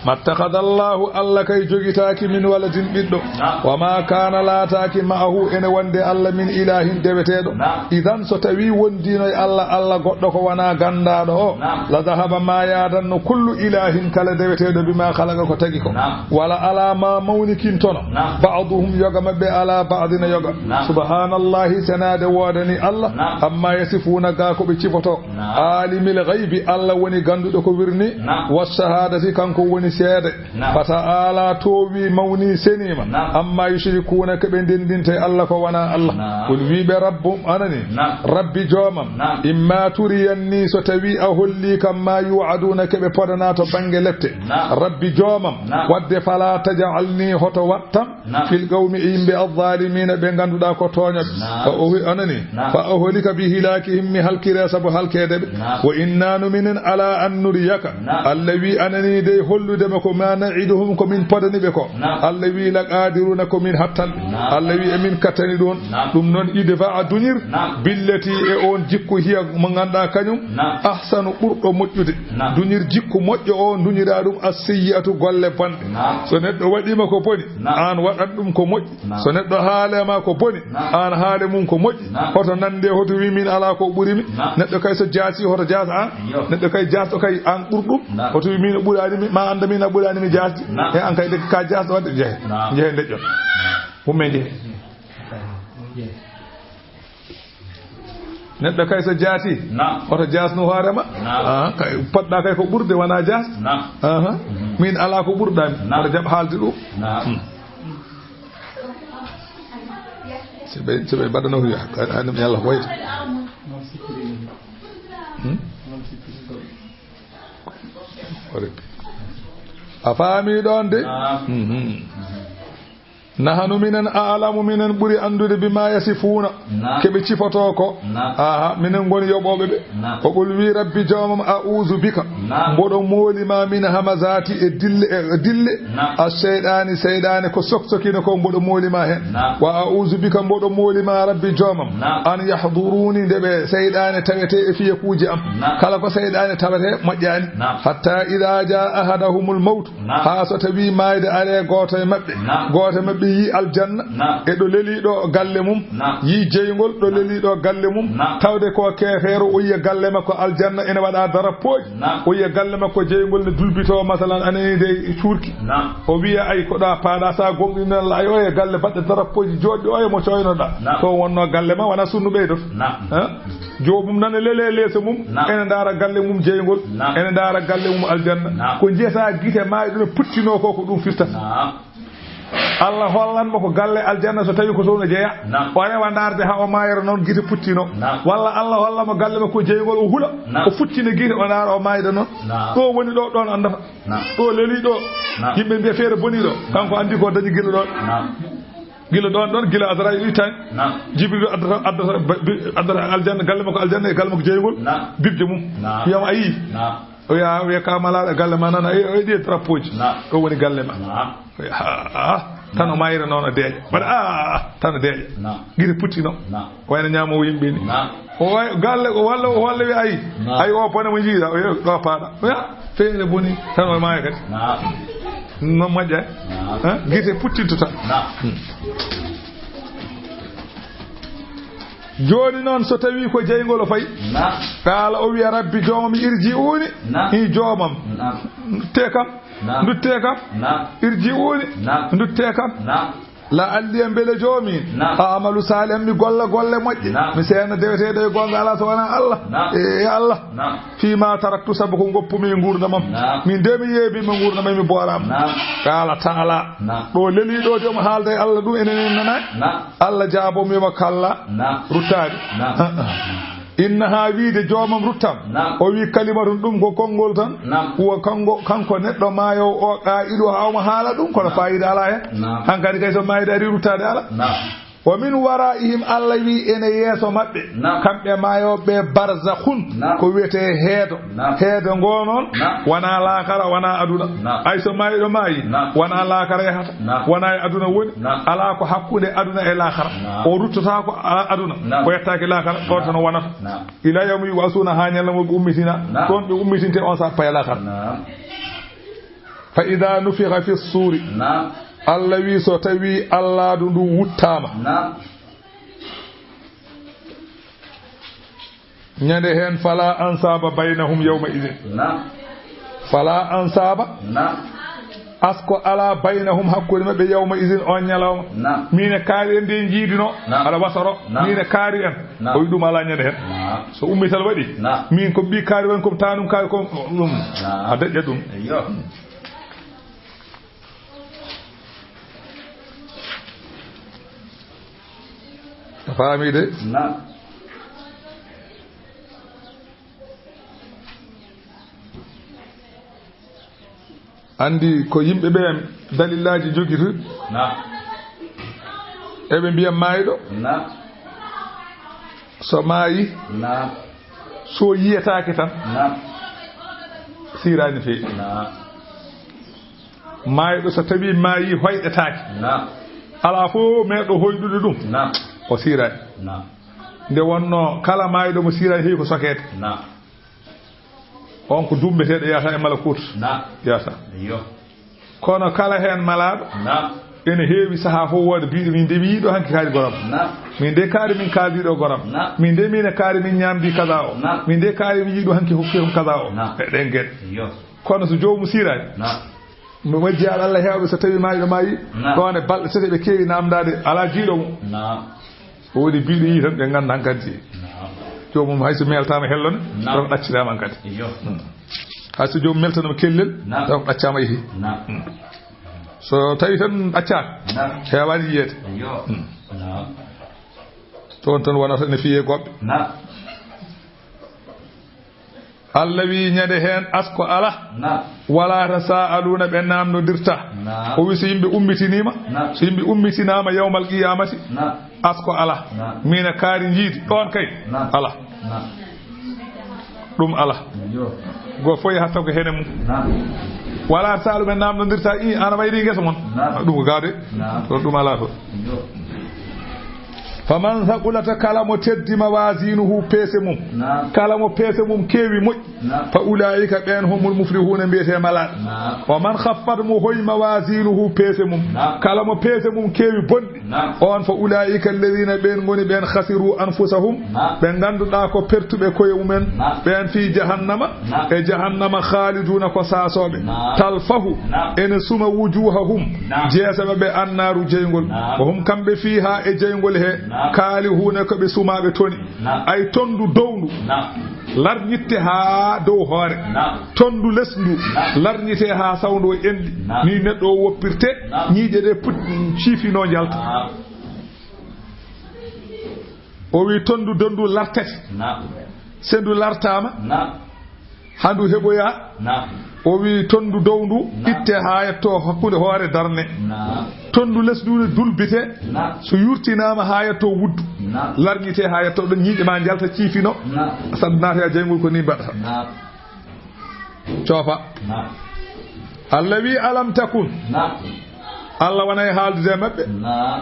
Mattakhadha Allahu, Allah kay jogitaaki min waladin ɓiɗɗo. Wa ma kana, laataaki, ma'ahu, ene wonde Allah, min ilahin, deweteeɗo. Idan, so tawi wondino e Allah, Allah goɗɗo ko wona gandaaɗo o, la dhahaba, ma yaadanno, kullu ilahin, kala deweteeɗo, bima khalaqa, ko tagi ko. Wala ala, ma mawnikintono, ba'duhum, yoga maɓɓe, ala ba'din, yoga. Subhanallahi, senaade woodani Allah, amma yasifuna, ga ko ɓe cifoto. Alimil ghaybi, Allah woni ganduɗo ko wirni, wa shahadati, kanko woni seede. Fa ta'ala, toowi, mawni, senima, amma yushrikuna, ko ɓe ndendinta e Allah ko wona Allah. Qul, wi ɓe, rabbu, anani, rabbi joomam, imma turiyanni, so tawi a holli kam, ma yu'aduna, ko ɓe podana to bange lette, rabbi joomam, wadde, fala taj'alni, hoto wattam, fil qawmi, e yimɓe, adh-dhalimina, ɓe ganduɗa ko tooñaɓe. Fa uhi-, anani, fa uhlika bi hilakihim, mi halkire sabu halkeede ɓe. Wa inna, no minen, ala an nuriyaka, Allah wi, anani dey, hollude ma ko ma na'iduhum, ko min podani ɓe ko. Allah wi, la qadiruna, ko min hattanɓe. Allah wi, emin kattani ɗum. Ɗum noon, idfa, duñir, billati, e on jikku, hiya, mo ganduɗa kañum, ahsanu, ɓurɗo moƴƴude. Duñir jikku moƴƴo o, duñira ɗum, as-sayyi'atu, golle bonɗe. So neɗɗo waɗima ko boni, an waɗat ɗum ko moƴƴi. So neɗɗo haale ma ko boni, an haale mum ko moƴƴi. Hoto nande, hoto wi min ala ko ɓuri mi. Neɗɗo kay so jaasi, hoto jaas an. Neɗɗo kay jaasɗo kay an ɓur ɗum. Hoto wi min a ɓurani mi, ma anda min a ɓurani mi jaasde. E an kay de ka jaasɗo wadde jehe. Jehe ndeƴƴo. Umme jehe. Neɗɗo kay so jaasi, hoto jaasnu hoore ma. Aha, kay, poɗɗa kay ko ɓurde, wona jaas. Aha. Min ala ko ɓurɗa mi. Hoto jaɓ haalde ɗum. Hmm. So ɓe, so ɓe mbaɗano ko wiya, kay, an ɗum yalla ko wayti. Hmm? A faami ɗon de? Mhm. Nahanu minen a'lamu, minen ɓuri anndude, bima yasifuna, ke ɓe cifoto ko. Aha, minen ngoni yoɓooɓe ɓe. O qul wi rabbi joomam, a'uzu bika, mboɗo mooli ma, min hamazati, e dille, e dille. A seyɗaani, seyɗaani ko soksokino ko, mboɗo mooli ma hen. Wa a'uzu bika, mboɗo mooli ma rabbi joomam, an yahduruni, nde ɓe seyɗaani tawete e fiyakuuji am. Kala ko seyɗaani tawete moƴƴaani. Hatta idha jaa ahadahumul mawtu, haa so tawi maayde ari gooto e maɓɓe. Gooto e maɓɓe yii aljanna, e ɗo leliiɗo galle mum, yii jeyngol ɗo leliiɗo galle mum, tawde ko keefeero, o yiya galle makko aljanna ene waɗa darapooji, o yiya galle makko jeyngol ne dulbitoo, masalan, anani de cuurki. O wiya, ay, ko ɗa paaɗa, sa gomɗinal, ay, oye galle baɗɗe darapooji jooɗɗi, oye mo coynoɗa. To wonno galle ma, wona sunnu ɓeydoto. Joomum nana lele leeso mum, ene ndaara galle mum jeyngol, ene ndaara galle mum aljanna. Ko njesa gite maayɗo ne puttino ko, ko ɗum firtata. Allah hollan mo ko galle aljanna so tawi ko toon o jeya. Naam. O rewa ndaarde haa o maayra noon gite puttino. Naam. Walla Allah hollan mo galle makko jeyngol o hula. Naam. O futtina gite o ndaara o maayda noon. Naam. Ɗo woni ɗo, ɗoon anndata. Naam. Ɗo leli ɗo. Naam. Yimɓe mbiya feere boni ɗo. Kanko anndi ko dañi gila ɗoon. Naam. Gila ɗoon ɗoon, gila Azraayil ittaani. Naam. Jibril addata, addata, ba-, bi-, addata aljanna, galle makko aljanna e galle makko jeyngol. Naam. Bibje mum. Naam. Wiyama a yii. Naam. O yaha, o wiya, "Ka malaaɗo galle ma nana, e, o yiɗi e drapeau ji." Naam. Ɗo woni galle ma. Naam. O wiya, "Ha, ha, tan o mayra noon o deeƴa." Mbaɗa, "A, a, a, tan o deeƴa." Naam. Gite puttino. Naam. Wayno ñaamoowo yimɓe ni. Naam. O way, galle, o walla, o walla wi, "Ayi, naam, ayi, o bone mo njiiɗa, o yeewi ɗo paaɗa." O wiya, "Feere boni, tan o maaya kadi." Naam. No moƴƴa. Naam. Ha? Gite puttinto tan. Naam. Hmm. Jooni noon, so tawii ko jeyngol o fayi, naam, qaala, o wiya, "Rabbi, joomam, irji'uuni." Naam. I joomam. Naam. Nduttee kam. Naam. Nduttee kam. Naam. Irji'uuni. Naam. Nduttee kam. Naam. La'alli, mbele joomi, naam, a'malu saalihan, mi golla golle moƴƴe. Naam. Mi seena deweteeɗo e goonga alaa so wonaa Allah. Naam. E Allah. Naam. Fii maa taraktu, sabu ko ngoppumi e nguurndamam. Naam. Min de mi yeebiima nguurndamam, mi booraama. Naam. Qaala ta'aalaa. Naam. Ɗo leli ɗo de omo haalda e Allah ɗum, enen en nanaani. Naam. Allah jaabo mo, wiya mo kalla. Naam. Ruttaade. Naam. Innahaa, wiide joomam ruttam. Naam. O wi kalimatun, ɗum ko konngol tan. Naam. Huwa kanko, kanko neɗɗo maayoowo o qaa'iluhaa, omo haala ɗum, kono, naam, faayiida alaa heen. Naam. Hankadi kay so maayde ari ruttaade alaa. Naam. Wa min waraa'ihim, Allah wi ene yeeso maɓɓe. Naam. Kamɓe maayooɓe barzakhun, naam, ko wiyetee heedo. Naam. Heedo ngo noon, naam, wonaa laakara, wonaa aduna. Naam. Ay so maayɗo maayi, naam, wonaa laakara yahata. Naam. Wonaa e aduna woni. Naam. Alaa ko hakkunde aduna e laakara. Naam. O ruttotaako a-, aduna. Naam. O yettaaki laakara. Ɗoon tan o wonata. Naam. Ilaa yawmi yub'asuuna, haa ñalawma ɓe ummitina. Naam. Ɗoon ɓe ummitinte on saha paya laakara. Naam. Fa idaa nufixa fi suuri. Naam. Allah wi so tawii allaadu ndu wuttaama. Naam. Ñande heen, falaa ansaaba baynahum yawma idin. Naam. Falaa ansaaba. Naam. Asko alaa baynahum, hakkunde maɓɓe, yawma idin, on ñalawma. Naam. Miin e kaari en nde njiidino. Naam. Aɗa wasoro. Naam. Miin e kaari en. Naam. O wi ɗum alaa ñande heen. Naam. So ummital waɗi. Naam. Miin ko ɓii kaari woni, ko taanum kaari ko ɗum. Naam. A daƴƴa ɗum. Eyyo. A faami de? Naam. Anndi ko yimɓe ɓe dalillaaji njogiti. Naam. Eɓe mbiya maayɗo. Naam. So maayi. Naam. So yiyetaake tan. Naam. Siiraani feewi. Naam. Maayɗo so tawii maayi, hoyɗetaake. Naam. Alaa fof meeɗɗo hoyɗude ɗum. Naam. O siiraani. Naam. Nde wonnoo kala maayɗo mo siiraani heewi ko sokeede. Naam. On ko dummbeteeɗo yahata e malakut. Naam. Yahata. Iyo. Kono kala heen malaaɗo. Naam. Ene heewi sahaa fof wooda biiɗo, "Min de mi yiiɗo hanki kaari goram. Naam. Min de kaari min kaaliɗo goram. Naam. Min de min e kaari min ñaamdi kaza o. Naam. Min de kaari mi yiiɗo hanki hokki kam kaza o." Naam. E ɗen geɗe. Iyo. Kono so joomum siiraani. Naam. Mo majji Alla, Allah heewɓe, so tawii maayɗo maayi, naam, ɗoon e balɗe tati ɓe keewi naamndaade, alaa jiiɗo mo. Naam. O waɗi biiɗo yii tan, ɓe ngannda hankadi. Naam. Joomum hay so meeltaama hello ne, naam, taw ɗacciraama hankadi. Iyo. Hmm. Hay so joomum meeltanaama kellel, naam, taw ɗaccaama yehi. Naam. Hmm. So tawii tan ɗaccaaka, naam, heewaani yiyeede. Iyo. Hmm. Naam. Toon tan wonata ne fiyee goɗɓe. Naam. Allah wi ñande heen asko alaa. Naam. Wala tasaaluuna, ɓe naamnondirta. Naam. O wi so yimɓe ummitiniima, naam, so yimɓe ummitinaama yawmal qiyaamati, naam, asko alaa. Naam. Miin e kaari njiidi, ɗoon kay, naam, alaa. Naam. Ɗum alaa. Iyo. Go fof yahata ko hene mum. Naam. Wala tasaalu, ɓe naamnondirta, "I, ana wayri ngesa mon?" Naam. Ɗum ko gaade. Naam. Ɗum, ɗum alaa toon. Iyo. Faman thaqulat, kala mo teddi mawazinuhu, peese mum. Naam. Kala mo peese mum keewi moƴƴi. Naam. Fa ulaa'ika, ɓeen humul muflihuuna, mbiyetee malaaɓe. Naam. Wa man khaffat, mo hoyi mawazinuhu, peese mum. Naam. Kala mo peese mum keewi bonɗi. Naam. On, fa ulaa'ika alladhiina, ɓeen ngoni ɓeen, khasiru anfusahum, naam, ɓe ngannduɗaa ko pertuɓe koye mumen. Naam. Ɓeen fii jahannama, naam, e jahannama, khaaliduuna, ko saasooɓe. Naam. Talfahu, naam, ene suma, wujuuhahum, naam, jeese maɓɓe, annaaru, jeyngol. Naam. Wa hum, kamɓe, fiihaa, e jeyngol he, naam, kaalihuuna, ko ɓe sumaaɓe toni. Naam. Ay tonndu downdu. Naam. Larñitte haa dow hoore. Naam. Tonndu les ndu. Naam. Larñitee haa sawndu o enɗi. Naam. Ni neɗɗo o woppirte. Naam. Ñiiƴe ɗe put-, ciifinoo njalta. Naam. O wi tonndu dow ndu lartete. Naam. Se ndu lartaama. Naam. Haa ndu heɓoya. Naam. O wi tonndu dow ndu. Naam. Itte haa yetto hakkunde hoore darne. Naam. Tonndu les ndu ne dulbite. Naam. So yurtinaama haa yetto wuddu. Naam. Larñite haa yetto ɗon ñiiƴe ma njalta ciifino. Naam. Saɗa naata e jayngol ko ni mbaɗata. Naam. Coofa. Naam. Allah wi alam takun. Naam. Allah wonay haaldude e maɓɓe. Naam.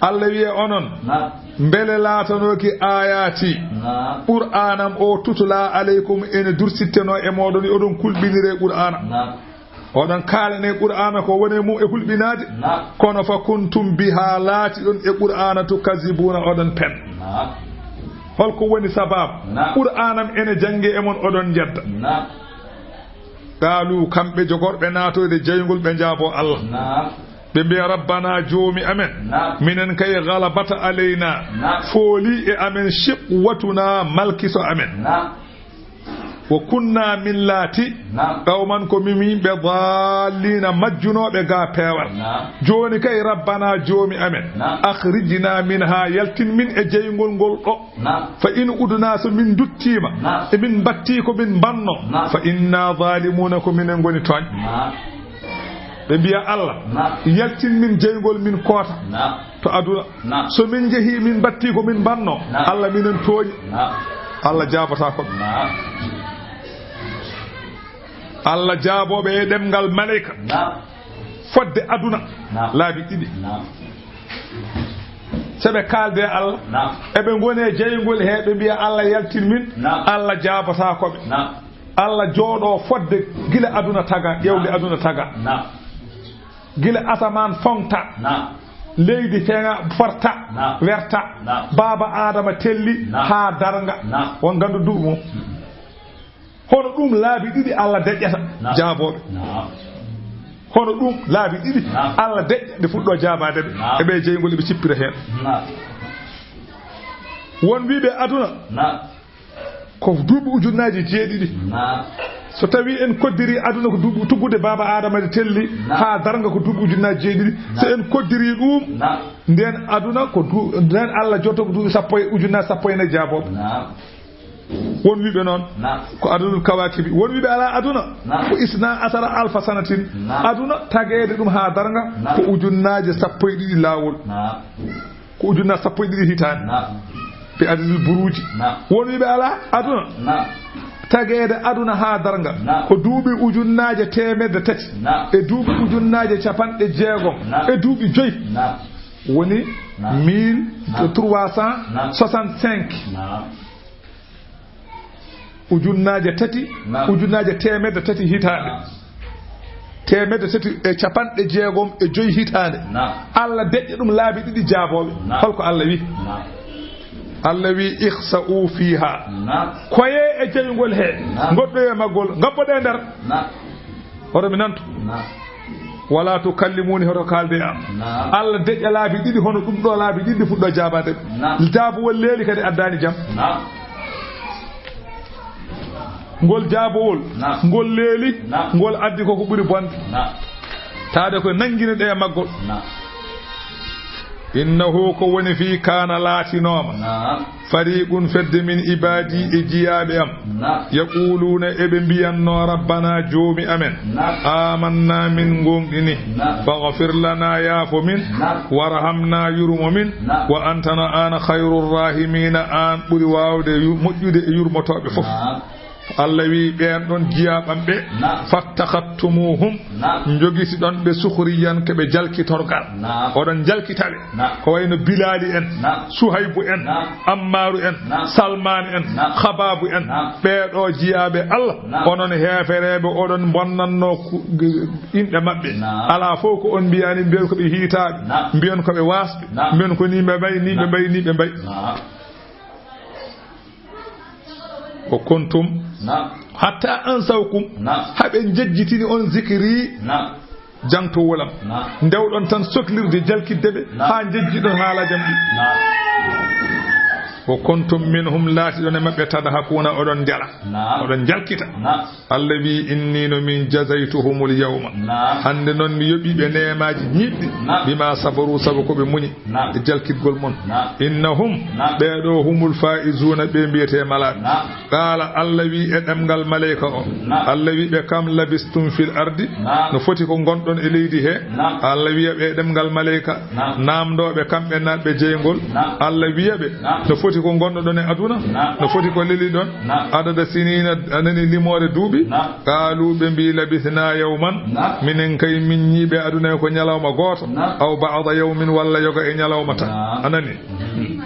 Allah wi'e onon. Naam. Mbele laatanooki aayaati. Naam. Qur'aanam o tutula aleykum ene dursitteno e mooɗon, oɗon kulɓinire Qur'aana. Naam. Oɗon kaalane Qur'aana ko woni e mum e hulɓinaade. Naam. Kono fa kuntum biha laatiɗon e Qur'aana tukazibuuna oɗon pen. Naam. Holko woni sababu? Naam. Qur'aanam ene jannge e mon oɗon njedda. Naam. Qaalu, kamɓe jogorɓe naatoyde jayngol, ɓe njaabo Allah. Naam. Ɓe mbiya, "Rabbana, joomi amen, naam, minen kay, galabata alayna, naam, fooli e amen, shiqwatuna, malkiso amen. Naam. Wa kunna, min laati, naam, qawman, ko min yimɓe, daalliina, majjunooɓe ga peewal. Naam. Jooni kay, Rabbana, joomi amen, naam, akhrijna minha, yaltin min e jeyngol ngol ɗo." Naam. Fa in udna, so min nduttiima, naam, e min mbattii ko min mbanno, naam, fa inna zalimuuna, ko minen ngoni tooñ. Naam. Ɓe mbiya Allah, naam, yaltin min jeyngol min koota, naam, to aduna. Naam. So min njehii min mbattii ko min mbanno, naam, Allah minen tooñi. Naam. Allah jaabotaako ɓe. Naam. Allah jaabooɓe e ɗemngal maleyka. Naam. Fodde aduna. Naam. Laabi ɗiɗi. Naam. So ɓe kaalde e Allah, naam, eɓe ngoni e jeyngol he, ɓe mbiya Allah yaltin min, naam, Allah jaabotaako ɓe. Naam. Allah jooɗo fodde gila aduna taga, ƴewde, naam, aduna taga. Naam. Gila asamaan foŋta, naam, leydi feŋa, forta, naam, werta. Naam. Baaba Aadama telli, naam, haa darnga. Naam. On nganndu duuɓi mum. Hono ɗum laabi ɗiɗi Allah deƴƴata, naam, jaabooɓe. Naam. Hono ɗum laabi ɗiɗi, naam, Allah deƴƴa, nde fuɗɗo jaabaade ɓe. Naam. E ɓe jeyngol, eɓe cippira heen. Naam. Won wiiɓe aduna, naam, ko duuɓi ujunnaaji jeeɗiɗi. Naam. So tawi en koddiri aduna ko duuɓi tuggude Baaba Aadama de telli, naam, haa darnga ko duuɓi ujunnaaji jeeɗiɗi. Naam. So en koddiri ɗum, naam, nden aduna ko du-, nden Allah jotto ko duuɓi sappo e, ujunnaaji sappo e nayi jaabooɓe. Naam. Won wiiɓe noon, naam, ko adadul kawaakibi. Won wiiɓe alaa aduna, naam, ko isna asara alfa sanatin. Naam. Aduna tageede ɗum haa darnga, naam, ko ujunnaaje sappo e ɗiɗi laawol. Naam. Ko ujunnaaje sappo e ɗiɗi hitaande. Naam. Ɓe adadul buruuji. Naam. Won wiiɓe alaa aduna, naam, tageede aduna haa darnga, naam, ko duuɓi ujunnaaje teemedde tati, naam, e duuɓi ujunnaaje capanɗe jeegom, naam, e duuɓi joy. Naam. Woni, naam, mille trois cent soixante-cinq. Naam. Ujunnaaje tati, naam, ujunnaaje teemedde tati hitaande. Naam. Teemedde tati e capanɗe jeegom e joy hitaande. Naam. Allah deƴƴa ɗum laabi ɗiɗi jaabooɓe. Naam. Holko Allah wi? Naam. Allah wi, "Ikhsa'u fiha." Naam. Koye e jeyngol he. Naam. Ngoɗɗoye maggol, ngabboɗe nder. Naam. Hoto mi nantu. Naam. "Wala tukallimuni," hoto kaalde e am. Naam. Allah deƴƴa laabi ɗiɗi, hono ɗum ɗo laabi ɗiɗi fuɗɗo jaabaade. Naam. Jaabowol leeli kadi addaani jam. Naam. Ngol jaabowol, naam, ngol leeli, naam, ngol addi ko ko ɓuri bonde. Naam. Taade ko nanngini ɗe e maggol. Naam. "Innahu," ko woni fii, "kaana," laatinooma. Naam. "Fariqun," fedde, "min ibaadi," e jiyaaɓe am. Naam. "Yaquluuna," eɓe mbiyannoo, "Rabbana," joomi amen. Naam. "Amanna," min ngoongɗini. Naam. "Faghfir lana," yaafo min. Naam. "Warhamna," yurmo min. Naam. "Wa anta," no aan, "khayrur rahimina," aan ɓuri waawde yu-, moƴƴude e yurmotooɓe fof. Naam. Allah wi ɓeen ɗon jiyaaɓam ɓe, naam, "Fattakhadtumuhum," naam, njogitiɗon ɓe, "sukhriyan," ko ɓe jalkitorgal. Naam. Oɗon njalkita ɓe. Naam. Ko wayno Bilaali en, naam, Suhaybu en, naam, Ammaaru en, naam, Salmaani en, naam, Khabaabu en, naam, ɓee ɗo jiyaaɓe Allah, naam, onon heefereeɓe, oɗon mbonnannoo ku-, inɗe maɓɓe. Naam. Alaa fof ko on mbiyaani, mbiyon ko ɓe hiitaaɓe, naam, mbiyon ko ɓe waasɓe, naam, mbiyon ko nii ɓe mbayi, nii ɓe, naam, mbayi, nii ɓe mbayi. Naam. "Wa kuntum," naam, "hatta ansawkum," naam, haa ɓe njejjitini on zikri, naam, jangtowol am. Naam. Ndewɗon tan soklirde jalkitde ɓe, naam, haa njejjiɗon haalaaji am ɗi. Naam. Wa kuntum minhum, laatiɗon e maɓɓe, tadhakuna, oɗon njala. Naam. Oɗon njalkita. Naam. Allah wi, inni, no min jazaytuhumul yawma. Naam. Hannde noon mi yoɓi ɓe neemaaji ñiiɓɗi. Naam. Bima sabaru, sabu ko ɓe muñi. Naam. E jalkitgol mon. Naam. Innahum, naam, ɓeeɗo humul faizuna, ɓe mbiyetee malaaɓe. Naam. Qaala, Allah wi e ɗemngal maleyka o. Naam. Allah wi ɓe, kam labistum fil ardi. Naam. No foti ko ngonɗon e leydi he? Naam. Allah wiya ɓe e ɗemngal maleyka. Naam. Naamndooɓe kamɓe naatɓe jeyngol. Naam. Allah wiya ɓe, naam, no foti ko ngonɗoɗon e aduna? Naam. No foti ko leliɗon? Naam. Adada sinina, a nani limoore duuɓi? Naam. Qaalu, ɓe mbi, labisna yawman. Naam. Minen kay min ñiiɓe aduna ko ñalawma gooto. Naam. Aw ba'da yawmin, walla yoga e ñalawma tan. Naam. A nani? Mhm.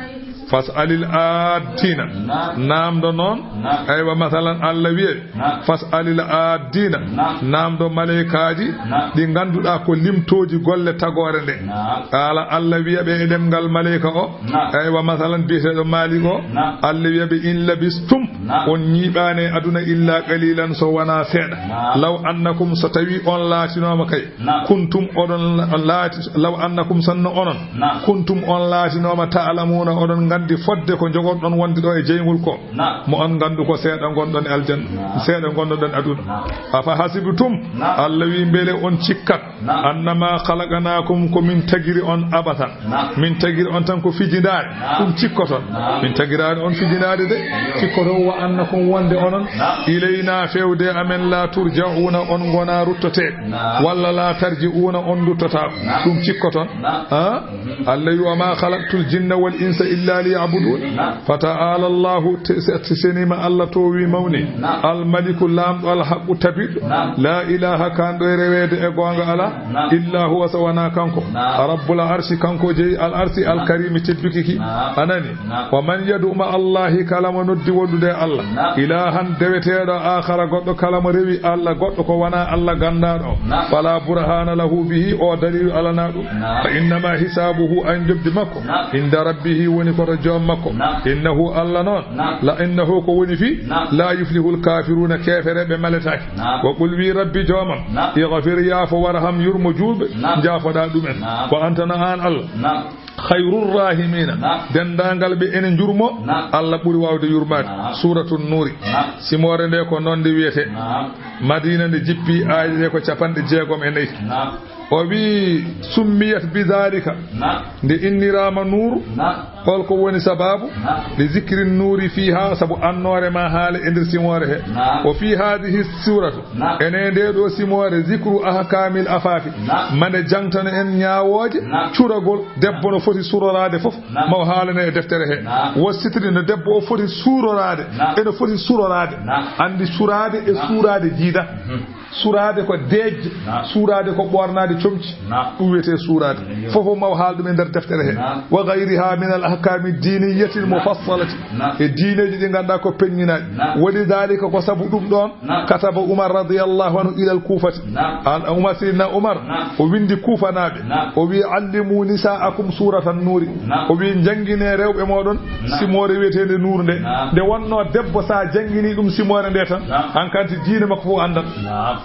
Fas'alil addina. Naam. Naamndo noon. Naam. Aywa, masalan, Allah wiye, naam, fas'alil addina. Naam. Naamndo maleykaaji, naam, ɗi ngannduɗaa ko limtooji golle tagoore nde. Naam. Qaala, Allah wiya ɓe e ɗemngal maleyka o. Naam. Aywa, masalan, biyeteeɗo Maalik o. Naam. Allah wiya ɓe, in labistum. Naam. On ñiiɓaani e aduna illa qalilan, so wonaa seeɗa. Naam. Law annakum, so tawi on laatinooma kay. Naam. Kuntum, oɗon la-, laati, law annakum, sanno onon. Naam. Kuntum, on laatinooma, ta'lamuna, oɗon nganndi fodde ko njogorɗon wonde ɗo e jeyngol ko. Naam. Mo on nganndu ko seeɗa ngonɗon e aljanna, naam, seeɗa ngonɗon aduna. Naam. Afa hasibtum, naam, Allah wi, mbele on cikkat, naam, annama khalaqnakum, ko min tagiri on abathan. Naam. Min tagiri on tan ko fijindaare. Naam. Ɗum cikkoton. Naam. Min tagiraani on fijindaade de. Ayyo. Cikkoton wa annakum, wonde onon. Naam. Ilayna, fewde amen, la turja'una, on ngona ruttoteeɓe. Naam. Walla la tarji'una, on nduttotaako. Naam. Ɗum cikkoton. Naam. Ha? Mhm. Allah wi, wa ma khalaqtul jinna wal insa illa liya'budun. Naam. Fata'ala Allahu, te-, se-, te-, senima Allah toowi mawni. Naam. Al maliku, laamɗo, al haqqu, tabiɗɗo. Naam. La ilaha, kanɗo e reweede e goonga alaa. Naam. Illa huwa, so wonaa kanko. Naam. Rabbul arshi, kanko jeyi al arshi, naam, al karimi, tedduki ki. Naam. A nani? Naam. Wa man yad'u ma Allahi, kala mo noddi wondude e Allah. Naam. Ilahan, deweteeɗo, akhara, goɗɗo, kala mo rewi Allah goɗɗo ko wonaa Allah ganndaaɗo. Naam. Fala burhana lahu bihi, o dalilu alana ɗum. Naam. Fa innama hisabuhu, an jobdi makko. Naam. Inda rabbihi, woni ko to joom makko. Naam. Innahu, Allah noon. Naam. La, innahu, ko woni fii. Naam. La yuflihul kafiruna, keefereɓe maletaake. Naam. Wa qul, wi Rabbi joomam. Naam. Ighfir, yaafo, warham, yurmo juulɓe. Naam. Jaafoɗaa ɗumen. Naam. Wa anta, no aan Allah. Naam. Khayrur rahimina. Naam. Denndaangal ɓe ene njurmo. Naam. Allah ɓuri waawde yurmaade. Naam. Suuratu Nuuri. Naam. Simoore nde ko noon nde wiyetee. Naam. Madiina nde jippi, aaye ɗe ko capanɗe jeegom e nayi. Naam. O wi, summiyat bi dhalika. Naam. Nde inniraama nuuru. Naam. Hol ko woni sababu? Naam. Li zikri nuuri fiha, sabu annoore ma haala e nder simoore he. Naam. Wa fi hadhihi suratu. Naam. Ene nde ɗo simoore, zikru ahkamil afafi. Naam. Mande jangtano en ñaawooje, naam, curagol debbo no foti suroraade fof. Naam. Ma o haalane e deftere he. Naam. Wa sitri, no debbo o foti suroraade. Naam. Ene foti suroraade. Naam. Anndi suraade e, naam, suuraade jiida. Mhm. Suraade ko deejde, naam, suuraade ko ɓoornaade comci. Naam. Ɗum wiyetee suuraade. Eyyo. Fof o maw haal ɗum e nder deftere he. Naam. Wa ghayriha min al ahkami diniyati al, naam, mufassalati. Naam. E diineeji ɗi ngannduɗaa ko peññinaaɗi. Naam. Wa li dhalika, ko sabu ɗum ɗoon, naam, kataba Umar radiyallahu anhu ila al Kufati. Naam. Al Umar, Seydina Umar, naam, o winndi Kuufanaaɓe. Naam. O wi, allimu nisaakum suratan nuuri. Naam. O wi, njanngine rewɓe mooɗon, naam, simoore wiyeteende nuuru nde. Naam. Nde wonnoo debbo, so a janngini ɗum simoore nde tan, naam, hankanti diine makko fof anndan. Naam.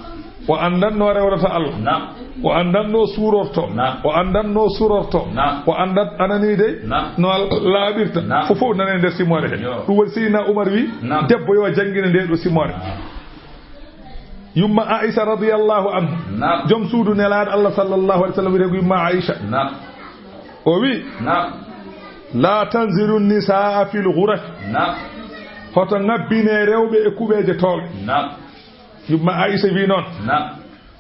O anndanno rewrata Allah. Naam. O anndanno suurorto. Naam. O anndanno surorto. Naam. O anndat, a nanii dey, naam, no Allah laaɓirta. Naam. Fof fof nane nder simoore he. Yo. Ɗum waɗi Seydina Umar wi, naam, debbo yo janngine nde ɗo simoore. Naam. Yumma Aisha radiyallahu anha. Naam. Joom suudu Nelaaɗo Allah sallallahu alaihi wasallam wiyetee ko Yumma Aisha. Naam. O wi, naam, la tanzilu nisaa fil ghuraf. Naam. Hoto ngabbine rewɓe e kuɓeeje toowɗe. Naam. Yumma Aisha wi noon. Naam.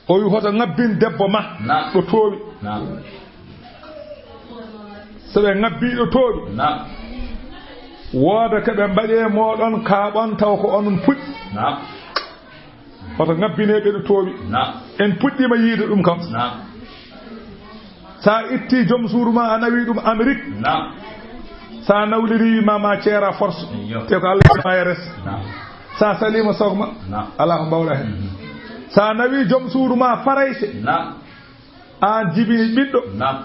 O wi, hoto ngabbin debbo ma, naam, ɗo toowi. Naam. So ɓe ngabbii ɗo toowi, naam, wooda ko ɓe mbaɗi e mooɗon kaaɓon taw ko onon puɗɗi. Naam. Hoto ngabbinee ɓe ɗo toowi. Naam. En puɗɗiima yiide ɗum kam. Naam. So a ittii joom suudu ma, a nawi ɗum Amérique. Naam. So a nawlirii ma, ma ceera force. Eyyo. Te ko Allah ma res. Naam. So a saliima sokma, naam, alaa ko mbaawɗaa heen. Mhm. So a nawii joom suudu ma Farayse, naam, aan jibini ɓiɗɗo. Naam.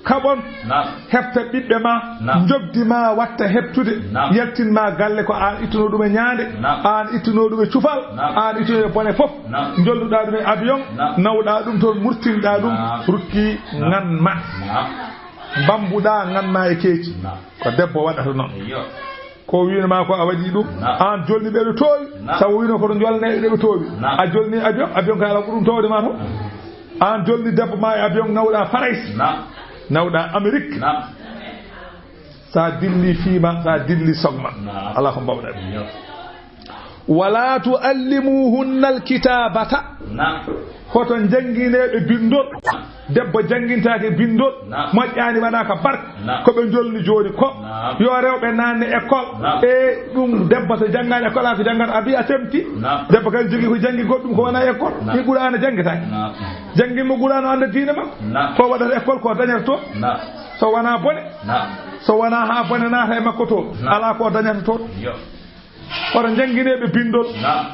Kaɓon. Naam. Heɓta ɓiɓɓe ma. Naam. Njoɓdi ma watta heɓtude. Naam. Yaltin ma galle ko aan ittuno ɗum e ñaande. Naam. Aan ittuno ɗum e cufal. Naam. Aan ittuno e bone fof. Naam. Njolluɗaa ɗum e avion. Naam. Nawɗaa ɗum toon, murtinɗaa ɗum. Naam. Ruttii, naam, ngan ma. Naam. Mbambuɗaa nganna e keeci. Naam. Ko debbo waɗata noon. Iyo. Ko wiino ma ko a waɗi ɗum. Naam. Aan jolni ɓe ɓe toowi. Naam. Sabu wiino ko to jolne ɓe ɓe toowi. Naam. A jolni avion, avion kay alaa ko ɗum toowde ma to. Aan jolni debbo ma e avion nawɗa Farayse. Naam. Nawɗa Amerik. Naam. Sa dilli fiima, sa dilli sogma. Naam. Alaa ko mbawɗa. Iyo. Wala tuallimuhunna alkitabata. Naam. Hoto janngineeɓe binndol. Debbo janngintaake binndol. Naam. Moƴƴaani, wonaa ka barka. Naam. Ko ɓe jolni jooni ko. Naam. Yo rewɓe naanne école. Naam. E ɗum debbo so janngaani école, a ko janngata, a mbiya a semti. Naam. Debbo kadi jogii ko janngi goɗɗum ko wonaa école. Naam. Ni Qur'aana janngitaake. Naam. Janngin mo Qur'aana o annda diine makko. Naam. Ko waɗata école ko dañata toon. Naam. So wonaa bone. Naam. So wonaa haa bone naata e makko toon. Naam. Alaa ko dañata toon. Iyo. Hoto janngineeɓe binndol. Naam.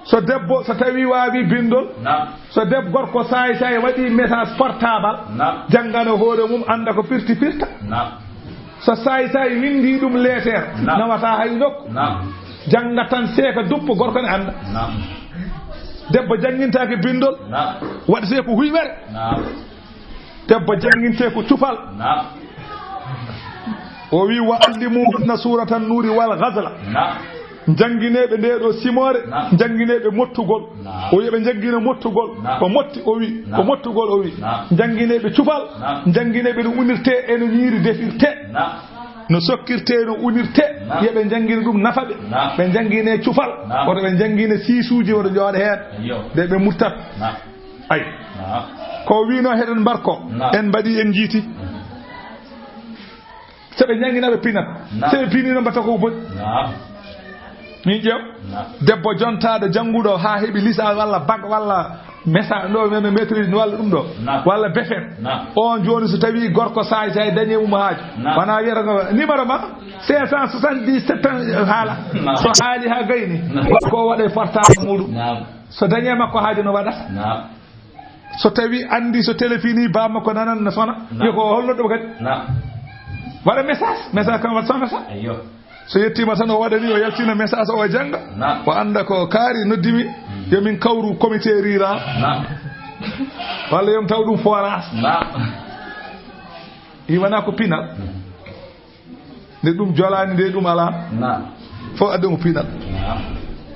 So debbo, so tawi waawi binndol. Naam. So debbo gorko saay saay waɗi message portable. Naam. Janngana hoore mum, annda ko firti firta. Naam. So saay saay winndi ɗum leeter. Naam. Nawata hay nokku. Naam. Jannga tan seeka duppo gorko ne annda. Naam. Debbo janngintaake binndol. Naam. Waɗetee ko huyɓere. Naam. Debbo janngintee ko cufal. Naam. O wi, "Wa allimuhunna suratan nuri wal ghazla." Naam. Janngineeɓe ndee ɗoo simoore, naam, janngineeɓe mottugol. Naam. O wi, "Ɓe janngina mottugol." Naam. Ko motti o wi, naam, ko mottugol o wi. Naam. Janngineeɓe cufal, naam, janngineeɓe no unirtee e no ñiiri defirtee. Naam. No sokkirtee, no unirtee. Naam. Yo ɓe janngina ɗum nafa ɓe. Naam. Ɓe janngine cufal. Naam. Woto ɓe janngine siisuuji, woto jooɗo heen. Iyo. De ɓe murtat. Naam. Ay. Naam. Ko wiino heɗen mbar ko. Naam. En mbaɗi, en njiiti. So ɓe njannginaa ɓe pinat. Naam. So ɓe pinii noon mbaɗta ko boni. Naam. Min ƴeew. Naam. Debbo jontaaɗo jannguɗo haa heɓi licence walla bac walla mesa-, ɗo men maîtrise walla ɗum ɗo. Naam. Walla B F M. Naam. On jooni so tawii gorko saay saay dañii mum haaju. Naam. Wonaa wiyata ko numéro ma cinq cent soixante-dix-sept tan haala. Naam. So haali haa gayni. Naam. Gorko o waɗa e portable muɗum. Naam. So dañii makko haaju no waɗata. Naam. So tawi anndi so téléphone baa makko nanan no sona, naam, wiya ko holno ɗum kadi? Naam. Waɗa message, message kam waɗa sona sa. Ayyo. So yettiima tan o waɗani, o yaltina message o, o jannga. Naam. O annda ko kaari noddimi, hmm, yo min kawru comité rural. Naam. Walla yo mi taw ɗum forage. Naam. Ɗi wona ko pinal. Hmm. Nde ɗum jolaani, nde ɗum alaa. Naam. Fof adda mo pinal. Naam.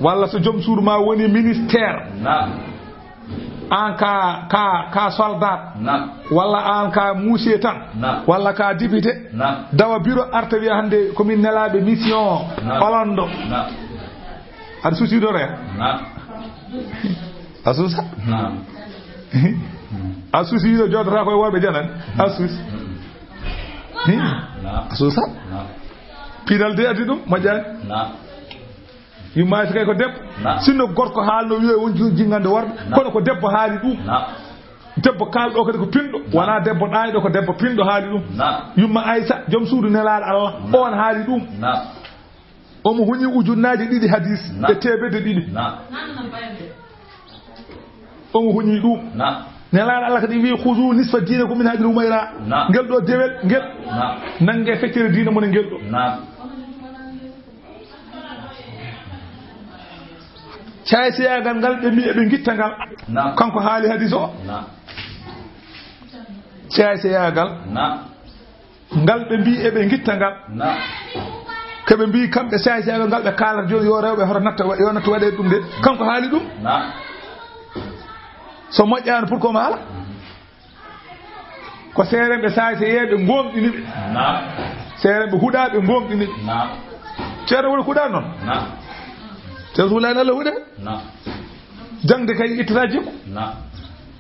Walla so joom suudu ma woni ministère. Naam. Aan ka, ka, ka soldat. Naam. Walla aan ka muusiye tan. Naam. Walla ka député. Naam. Dawa bureau arta wiya hannde ko min nelaaɓe mission. Naam. Olon ɗo. Naam. Aɗa suusi ɗo reya? Naam. A suusa? Naam. A suusi ɗo jooɗata koye worɓe janani? A suusi? Hmm. Hi? Naam. A suusa? Naam. Pinal de addi ɗum, moƴƴaani. Naam. Yumma Aysa kay ko debbo. Naam. Sinno gorko haalno wiyo won ju-, jingande worɓe, naam, kono ko debbo haali ɗum. Naam. Debbo kaalɗo kadi ko pinɗo, naam, wonaa debbo ɗaayɗo, ko debbo pinɗo haali ɗum. Naam. Yumma Aysa, joom suudu nelaaɗo Allah, naam, on haali ɗum. Naam. Omo huñi ujunnaaji ɗiɗi hadis, naam, e teemedde ɗiɗi. Naam. Omo huñi ɗum. Naam. Nelaaɗo Allah kadi wii, "Khuzu nisfa dinakum min hadhihi al-humayra." Naam. Ngel ɗo dewel, ngel. Naam. Nannge feccere diina mon e ngel ɗo. Naam. Caayseyagal ngal ɓe mbii eɓe ngitta ngal. Naam. Kanko haali hadis o. Naam. Caayseyagal. Naam. Ngal ɓe mbii eɓe ngitta ngal. Naam. Ko ɓe mbii kamɓe saay-saay ɓe ngal ɓe kaalata jooni yo rewɓe hoto natta, yo nattu waɗeede ɗum de. Kanko haali ɗum. Naam. So moƴƴaani pour ko maala. Ko seerenɓe saay-sayeeɓe ngoomɗini ɓe. Naam. Seerenɓe huɗaaɓe ngoomɗini ɓe. Naam. Ceerno woni huɗaa noon? Naam. Ceerno Sulaani Allah huɗe? Naam. Jaŋde kay ittata jikku. Naam.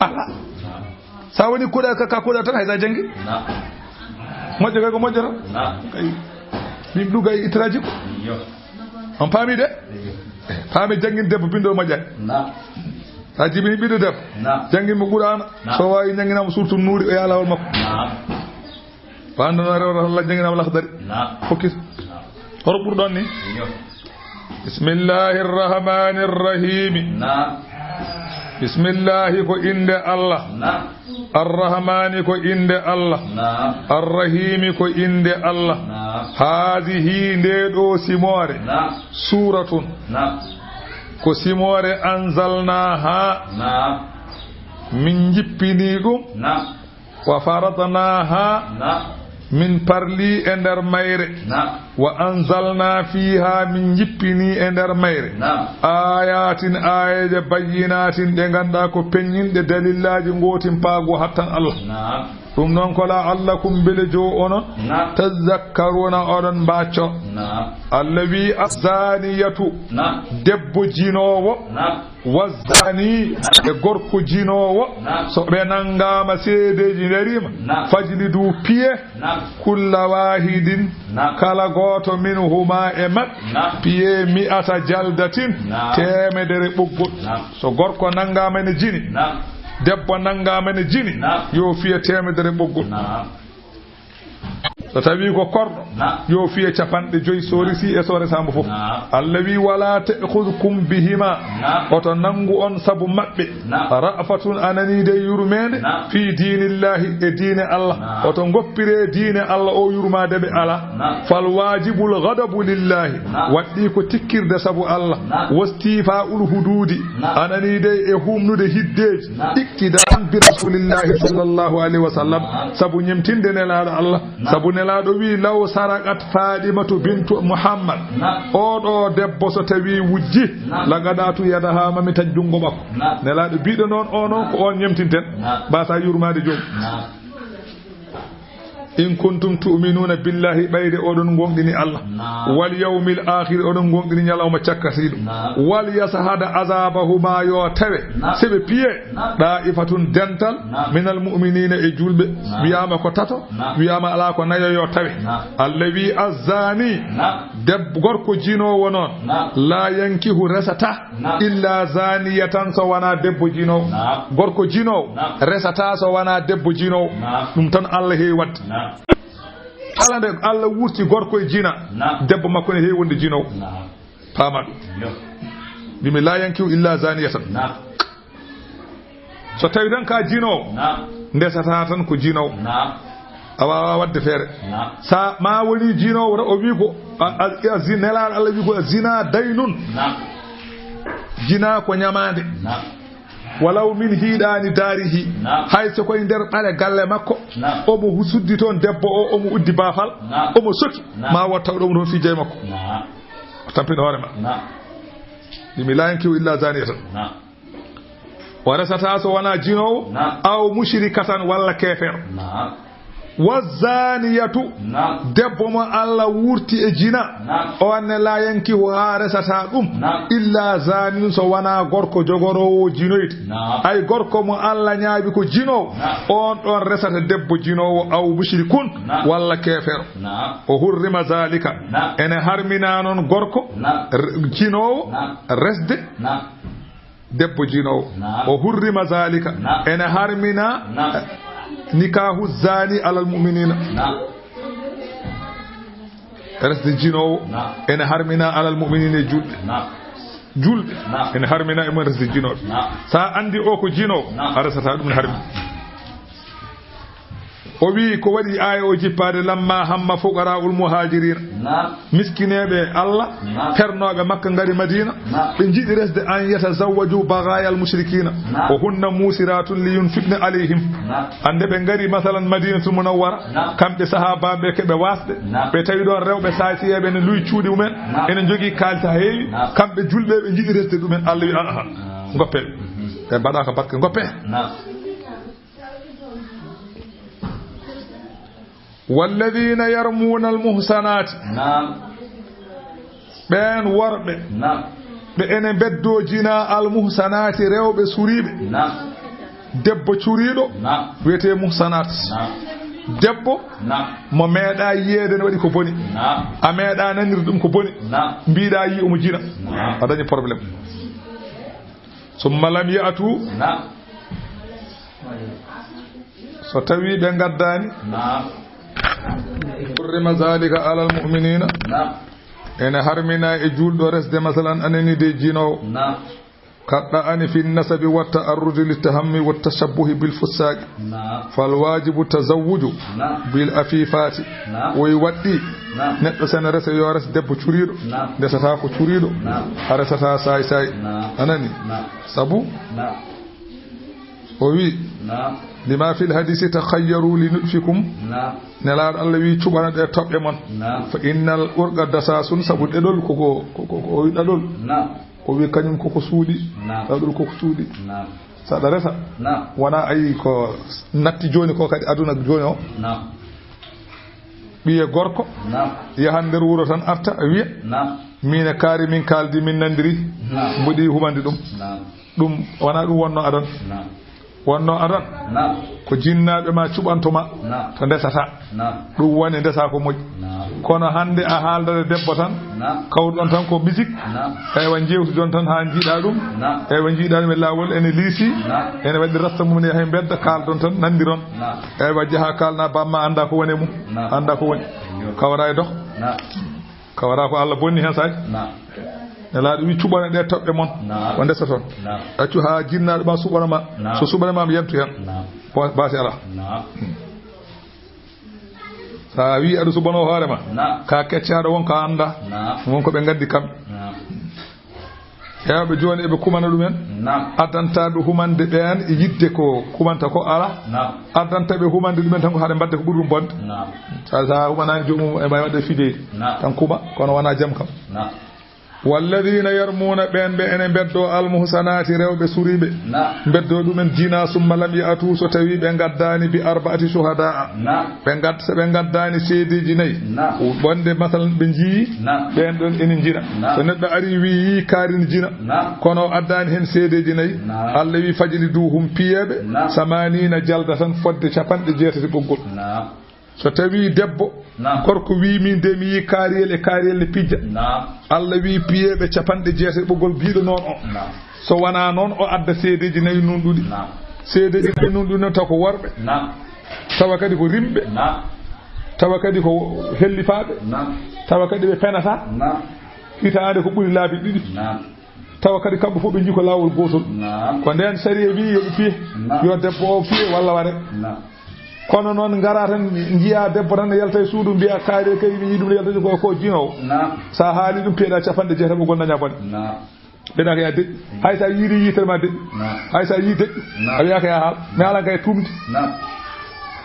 Ala. Naam. Sa woni kuuɗa ka, ka kuuɗa tan hay sa janngi. Naam. Moƴƴo kay ko moƴƴo tan. Naam. Kay. Min ɗum kay ittata jikku. Iyo. On paami de? Iyo. Paami janngin debbo binndol moƴƴa. Naam. Sa jibini ɓiɗɗo debbo. Naam. Janngin mo Qur'aana. Naam. So waawi janngina mo suurtu Nuuri o yaha laawol makko. Naam. Ko annduno rewata tan la jannginaama Laxdari. Naam. Fokkita. Naam. Hoto ɓurɗon ni? Iyo. Bismillahir Rahmanir Rahim. Naam. Bismillahi ko innde Allah. Naam. Ar-Rahmani ko innde Allah. Naam. Ar-Rahimi ko innde Allah. Naam. Haadihi nde ɗo simoore. Naam. Suuratun. Naam. Ko simoore anzalnaha. Naam. Min jippini ɗum. Naam. Wa faradnaha, Naam. min parli e nder mayre. Naam. Wa anzalna fiha, min jippini e nder mayre. Naam. Ayatin, aayeeje, bayyinatin, ɗe ngannduɗaa ko peññinɗe, dalillaaji gootimpaagu hattan Allah. Naam. Ɗum noon ko la'allakum, mbele joo onon, Naam. tazakkaruna, oɗon mbaacco. Naam. Allah wi, "Azzaaniyatu", Naam. debbo jinoowo, Naam. "wazzaani", e gorko jinoowo, Naam. so ɓe nanngaama seedeeji ndariima, Naam. "fajlidu", piye, Naam. "kulla waahidin", Naam. kala gooto, "minhuma", e maɓɓe, Naam. piye, "mi'ata jaldatin", Naam. teemedere ɓoggol. Naam. So gorko nanngaama ene jini, Naam. debbo nanngaama ene jini, Naam. yo fiye teemedere ɓoggol. Naam. So tawii ko korɗo, Naam. yo fiye capanɗe joyi, so resi e so resaama fof. Naam. Allah wi, "Wala ta'khudhukum bihima." Naam. Oto nanngu on sabu maɓɓe. Naam. "Ra'fatun", a nanii de, yurmeende, Naam. "fi diinillahi", e diine Allah. Naam. Oto ngoppire diine Allah o yurmaade ɓe, alaa. Naam. "Fal waajibul ghadabu lillahi." Naam. Waɗɗii ko tikkirde sabu Allah. Naam. "Wastifa'ul huduudi." Naam. A nanii de, e humnude hiddeeji. Naam. "Iqtida'an bi rasulillahi sallallahu alayhi wa sallam." Naam. Sabu ñemtinde nelaaɗo Allah. Naam. Sabu nelaaɗo wi, "Law saraqat Fadimatu bintu Muhammad." Naam. Oɗo debbo so tawi wujji, Naam. "laqada'tu yadaha", mami taƴ junngo makko. Naam. Nelaaɗo biɗo noon, o noon ko on ñemtinten. Naam. Mbasa yurmaade joom. Naam. "In kuntum tu'minuna billahi", ɓayde oɗon ngoonɗini Allah. Naam. "Wal yawmil akhir", oɗon ngoonɗini ñalawma cakkatiiɗo. Naam. "Wal yashhad azabahuma", yo tawe, Naam. si ɓe piye, Naam. "da'ifatun", dental, Naam. "minal mu'minina", e juulɓe. Naam. Wiyaama ko tato, Naam. wiyaama alaa ko nayo, yo tawe. Naam. Allah wi, "Azzaani", Naam. debbo gorko jinoowo noon, Naam. "la yankihu", resata, Naam. "illa zaniyatan", so wonaa debbo jinoowo. Naam. Gorko jinoowo Naam. resata so wonaa debbo jinoowo. Naam. Ɗum tan Allah heewi waɗde. Naam. Kala nde Allah wurti gorko e jina, Naam. debbo makko ne heewi wonde jinoowo. Naam. Paama ɗum. Yo. Mbimi, "La yankihu illa zaniyatan." Naam. So tawi tan ka jinoowo, Naam. ndesata tan ko jinoowo. Naam. A waawaa waɗde feere. Naam. Sa ma woni jinoowo, o wi ko, a, a, a zi-, nelaaɗo Allah wi ko, "Zina daynun." Naam. Jina ko ñamaande. Naam. "Walaw min hiiɗaani daarihi." Naam. Hay so koye nder ɓale galle makko, Naam. omo hu-, suddi toon debbo o, omo uddi baafal, Naam. omo soki, Naam. ma wot taw ɗum toon fii jey makko. Naam. O tampina hoore ma. Naam. Mbimi, "La yankihu illa zaniyatan." Naam. O resata so wonaa jinoowo, Naam. "aw mushrikatan", walla keefeero. Naam. "Wa zaniyatu", Naam. debbo mo Allah wurti e jina, Naam. on ne, "la yankihu", haa resata ɗum, Naam. "illa zanin", so wonaa gorko jogoroowo jinoyde. Naam. Ay gorko mo Allah ñaawi ko jinoowo, Naam. on ɗon resata debbo jinoowo, "aw mushrikun", Naam. walla keefeero. Naam. "O hurrima zalika", Naam. ene harmina noon gorko, Naam. r-, jinoowo, Naam. resde, Naam. debbo jinoowo. Naam. "O hurrima zalika." Naam. Ene harmina Naam. nikahu zani alal mu'minina. Naam. Resde jinoowo Naam. ene harmina alal mu'minina e julɓe. Naam. Julɓe Naam. ene harmina e mum resde jinooɓe. Naam. Sa andi o ko jinoowo, Naam. a resata ɗum ne harmi. O wi ko waɗi aaya o jippaade, "Lamma hamma fuqaraa'ul muhaajiriina", Naam. miskineeɓe Allah, Naam. fernooɓe Makka ngari Madiina, Naam. ɓe njiɗi resde, "an yatazawwaju bagaayal mushrikiina, Naam. wa hunna muusiraatun li yunfiqna alayhim." Naam. Hannde ɓe ngari, masalan, Madiinatul Munawwara, Naam. kamɓe sahaabaaɓe ke ɓe waasɓe, Naam. ɓe tawi ɗoon rewɓe saasiyeeɓe ene luwi cuuɗi mumen, Naam. ene njogii kaalis haa heewi, Naam. kamɓe julɓe ɓe njiɗi resde ɗumen, Allah wi, "Aa, aa, Naam. ngoppe." Mhm. Ɓe mbaɗaaka barke, ngoppe. Naam. Walladina yarmuuna almuhsanaati. Naam. Ɓeen worɓe. Naam. Ɓe ene mbeddoo jina almuhsanaati, rewɓe suriiɓe. Naam. Debbo curiiɗo. Naam. Wiyetee muhsanaat. Naam. Debbo. Naam. Mo meeɗaa yiyeede ne waɗi ko boni. Naam. A meeɗaa nanirde ɗum ko boni. Naam. Mbiɗaa yii omo jina. Naam. A dañi problème. Summa lam ya'tu. Naam. So tawi ɓe ngaddaani. Naam. Hurrima zalika alal mu'minina. Naam. Ene harmina e julɗo resde, masalan, anani de jinoowo. Naam. Kaɗɗa ani fi nasabi wa ta'arrudi li tahammi wa tashabbuhi bil fussaqi. Naam. Fal wajibu tazawwuju. Naam. Bil afifati. Naam. Woy waɗɗi. Naam. Neɗɗo sene rese yo res debbo curiiɗo. Naam. Ndesata ko curiiɗo. Naam. A resata saay saay. Naam. Anani. Naam. Sabu. Naam. O wi, naam, lima fil hadisi takhayyaru li nutfikum. Naam. Nelaaɗo Allah wi, cuɓana ɗe toɓɓe mon. Naam. Fa innal urqa dasasun, sabu ɗeɗol ko, ko, ko, ko, ko o wi ɗaɗol. Naam. O wi kañum koko suuɗi. Naam. Ɗaɗol koko suuɗi. Naam. Saɗa resa. Naam. Wona ayi ko natti jooni ko kadi aduna jooni o. Naam. Ɓiye gorko. Naam. Yahan nder wuro tan arta wiya. Naam. Min e kaari min kaaldi min nandiri. Naam. Mboɗi humande ɗum. Naam. Ɗum wona ɗum wonno adan. Naam. Wonno adan. Naam. Ko jinnaaɓe ma cuɓanto ma. Naam. To ndesata. Naam. Ɗum woni ndesa ko moƴƴi. Naam. Kono hannde a haaldata debbo tan. Naam. Kawruɗon tan ko musique. Naam. Eywa, njeewtidon tan haa njiiɗa ɗum. Naam. Eywa, njiiɗa ɗum e laawol ene liisi. Naam. Ene waɗi rasta mum ne yaha e mbedda, kaaldon tan, nandiron. Naam. Eywa, jaha kaalna bamma, annda ko woni e mum. Naam. Annda ko woni. Kawra e dox. Naam. Kawra ko Allah bonni hen saay. Naam. Nelaaɗo wi, cuɓana ɗe toɓɓe mon. Naam. Ko ndesa toon. Naam. Accu haa jinnaaɗo ma suɓana ma. Naam. So suɓana ma, mi yentu hen. Naam. Bo-, baasi alaa. Naam. Hmm. Sa wi aɗa suɓano hoore ma. Naam. Ka keccaaɗo won ko annda. Naam. Won ko ɓe ngaddi kamɓe. Naam. Heewɓe jooni eɓe kumana ɗumen. Naam. Addanta ɓe humande ɓeen e yidde ko kumanta ko ala. Naam. Addanta ɓe humande ɗumen tan ko haɗa mbadde ko ɓuri ɗum bonde. Naam. Sa, sa humanani joomum e mbaawi waɗde fijeyde. Naam. Tan kuma, kono wona jam kam. Naam. Walladina yarmuuna ɓeen ɓe ene mbeddo almuhsanaati rewɓe suriiɓe. Naam. Mbeddo ɗumen jina summa lam ya'tu so tawi ɓe ngaddaani bi arba'ati shuhadaa. Naam. Ɓe ngad-, so ɓe ngaddaani seedeeji nayi. Naam. Wonde masalan ɓe njii. Naam. Ɓeen ɗon ene njina. Naam. So neɗɗo ari wi yii kaari ne jina. Naam. Kono o addaani heen seedeeji nayi. Naam. Allah wi fajliduhum piyeeɓe. Naam. Samaniina jalda tan fodde capanɗe jeetati ɓoggol. Naam. So tawi debbo, naam, gorko wi min de mi yii kaariyel e kaariyel ne pijja. Naam. Allah wi piyeeɓe capanɗe jeetati ɓoggol giiɗo noon o. Naam. So wonaa noon o adda seedeeji nayi nunɗuɗi. Naam. Seedeeji nayi nunɗuɗi noon taw ko worɓe. Naam. Tawa kadi ko rimɓe. Naam. Tawa kadi ko hellifaaɓe. Naam. Tawa kadi ɓe penataa. Naam. Hitaande ko ɓuri laabi ɗiɗi. Naam. Tawa kadi kamɓe fof ɓe njii ko laawol gootol. Naam. Ko ndeen sariya wi yo ɓe piye. Naam. Yo debbo o piye walla ware. Naam. Kono noon ngara tan njiya debbo tan ne yalta e suudu mbiya kaari kay mi yii ɗum ne yalta ko, ko jinowo. Naam. Sa haali ɗum piyeɗa capanɗe jeetati ɓoggol daña bone. Naam. Mbiɗa ko ya deƴƴi. Hay sa yiiri yitere ma deƴƴi. Naam. Hay sa yii deƴƴi. Naam. A wiya ko ya haal. Mi haalan kay tumti. Naam.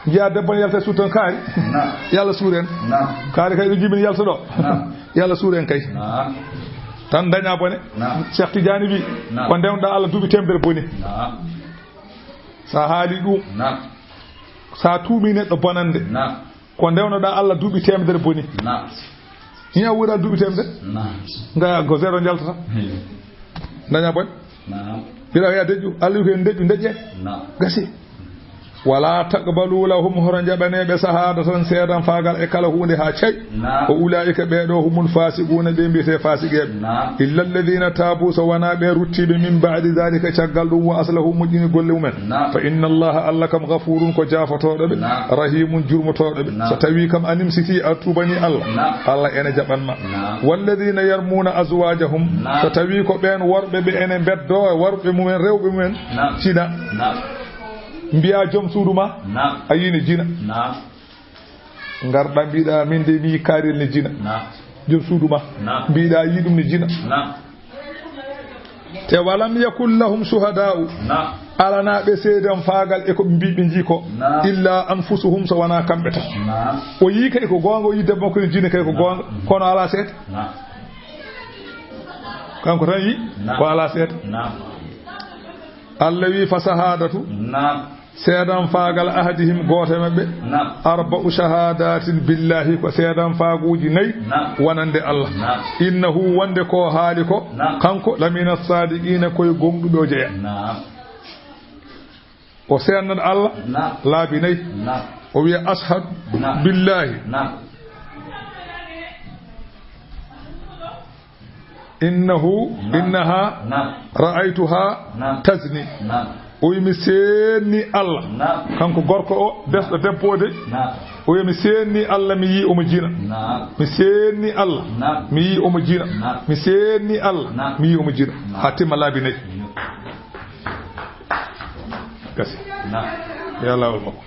Njiya debbo ne yalta e suudu tan kaari. Naam. Yalla suur en. Naam. Kaari kay ɗo jibini yalta ɗo. Naam. Yalla suur en kay. Naam. Tan daña bone. Naam. Cheikh Tidiane wi, naam, ko ndewnoɗa Allah duuɓi temedere boni. Naam. Sa haali ɗum. Naam. Sa tuumi neɗɗo bonande. Naam. Ko ndewnoɗa Allah duuɓi temedere boni. Naam. Ni a wuura duuɓi temedere. Naam. Nga ko zéro jaltata. Hmm. Daña bone. Naam. Mbiɗa wiya deƴƴu, Allah wi ko en deƴƴu, deƴƴe. Naam. Gasi. Wala taqbalu lahum, hoto jaɓaneɓe sahadatan seedan faagal e kala huunde haa cay. Naam. Wa ulaika ɓeeɗo humul fasiquna, ɓe mbiyete fasiqeɓe. Naam. Illa alladhina tabu, so wona ɓe ruttiɓe, min ba'di dhalika, caggal ɗum, wa aslahu, moƴƴini golle mumen. Naam. Fa inna Allaha, Allah kam, ghafurun, ko jaafotoɗo ɓe, naam, rahimun, jurmotoɗo ɓe. Naam. So tawi kam a nimsiti a tuubani Allah, naam, Allah ene jaɓan ma. Naam. Walladhina yarmuna azwajahum, naam, so tawi ko ɓen worɓe ɓe ene beddo worɓe mumen, rewɓe mumen, naam, jina. Naam. Mbiya joom suudu ma, naam, a yii ne jina. Naam. Ngarɗa mbiɗa min de mi yii kaariyel ne jina. Naam. Joom suudu ma. Naam. Mbiɗa yii ɗum ne jina. Naam. Te walam yakun lahum shuhada'u. Naam. Alana ɓe seedan faagal e ko ɓe mbi ɓe njii ko. Naam. Illa anfusuhum, so wona kamɓe tan. Naam. O yii kay ko goonga, o yii debbo makko ne jina kay ko goonga. Naam. Kono ala seeda. Naam. Kanko tan yii, naam, ko ala seeda. Naam. Allah wi fa shahadatu. Naam. Seedan faagal ahadihim, gooto e maɓɓe. Naam. Arba'u shahadatin billahi, ko seedan faaguuji nayi, naam, wonande Allah. Naam. Innahu, wonde ko haali ko, naam, kanko lamina sadiqina, koye gomɗuɓe o jeya. Naam. O seednat Allah, naam, laabi nayi. Naam. O wiya ashhadu, naam, billahi. Naam. Innahu, naam, innaha, naam, ra'aytuha, naam, tazni. Naam. O wi mi seenni Allah. Naam. Kanko gorko o, desɗo debbo o de. Naam. O wi mi seenni Allah, mi yii omo jina. Naam. Mi seenni Allah. Naam. Mi yii omo jina. Naam. Mi seenni Allah. Naam. Mi yii omo jina. Naam. Haa timma laabi nayi. Gasi. Naam. Ya laawol makko.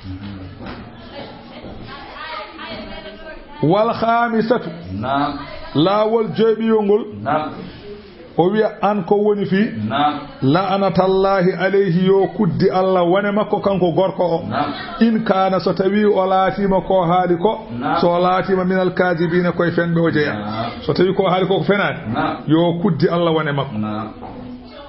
Wal khamisatu. Naam. Laawol joyɓiyol ngol. Naam. O wiya, "An ko woni fii?" Naam. "La'anatallahi alayhi, yo kuddi Allah wone makko, kanko gorko o." Naam. "In kaana, so tawii o laatiima ko haali ko, naam, so o laatiima minal kaadibiina, ko e fenɓe o jeyaa." Naam. So tawii ko haali ko ko fenaani, naam, yo kuddi Allah wone makko. Naam.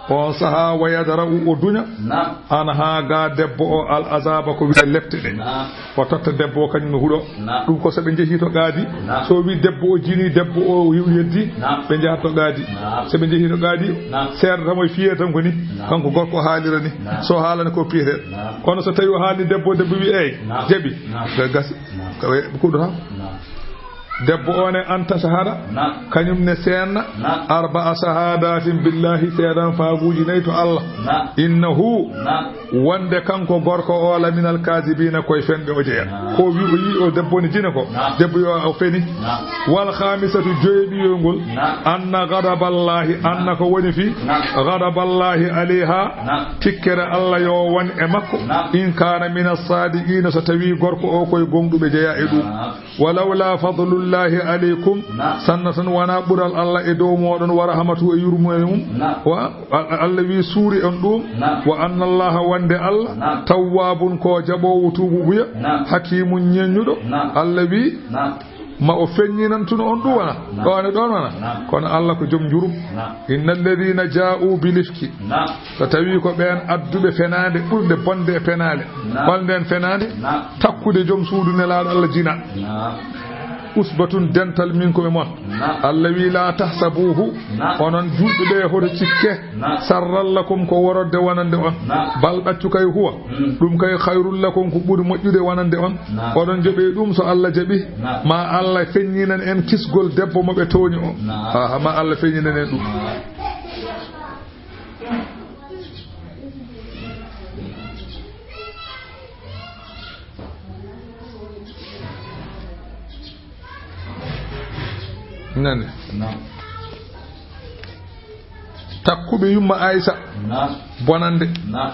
On sahaa, wa yadra'u, o duña. Naam. Anha, ga debbo o, al azaba, ko wiya lepte ɗe. Naam. O totta debbo o, kañum no huɗo. Naam. Ɗum ko so ɓe njehii to qaadi. Naam. So wi debbo o jini, debbo o yeddii, naam, ɓe njaha to qaadi. Naam. So ɓe njehii to qaadi, naam, seeɗa tan o fiyee tan ko ni, naam, kanko gorko o haalira ni. Naam. So haalani ko piyetee. Naam. Kono so tawi o haali debbo, debbo wi, "Eey, naam, jaɓi." Naam. Ɓe gasi. Naam. Ko ɓe kuɗɗo tan. Naam. Debbo o ne, an tashhada, naam, kañum ne seenna, naam, arba'a shahadatin billahi, seedan faaguuji nayi to Allah. Naam. Innahu, naam, wonde kanko gorko o, la minal kaadibiina, ko e fenɓe o jeyaa. Naam. Ko wi o yii o debbo ne jina ko. Naam. Debbo yo o feni. Naam. Wal khamisatu, joyeeɓiyoy ngol. Naam. Anna ghadaballahi, anna ko woni fii, naam, ghadaballahi alayha, naam, tikkere Allah yo won e makko. Naam. In kaana minas saadiqiina, so tawii gorko o ko e gomɗuɓe jeyaa e ɗum. Naam. Walawla fadlullahi alaykum, naam, sanna tan wonaa ɓural Allah e dow mooɗon, wa rahmatuhu, e yurmeende mum, naam, wa, a-, Allah wi suuri on ɗum, naam, wa annallaha, wonde Allah, naam, tawwabun, ko jaɓoowo tuububuya, naam, hakimun, ñeññuɗo, naam, Allah wi, naam, ma o feññinantuno on ɗum wona, naam, ɗo ane ɗon wona, naam, kono Allah ko joom njurum. Naam. Innal ladhina jaa'u bil ifki, naam, so tawii ko ɓeen adduɓe fenaande ɓurɗe bonde e fenaale. Naam. Hol ndeen fenaande? Naam. Takkude joom suudu Nelaaɗo Allah jina. Naam. Usbatun, dental, minkum, e mon. Naam. Allah wi, "La tahsabuhu, naam, onon juulɓe ɓe, hoto cikke, naam, sarran lakum, ko worodde wonande on. Naam. Bal, ɗaccu kay, huwa, mm, ɗum kay, khayrun lakum, ko ɓuri moƴƴude wonande on." Naam. Oɗon joɓe ɗum so Allah jaɓi. Naam. Ma Allah feññinan en kisgol debbo mo ɓe tooñi o. Naam. Aha, ma Allah feññinan en ɗum. Naam. Nani? Naam. Takkuɓe yumma Aysa. Naam. Bonande. Naam.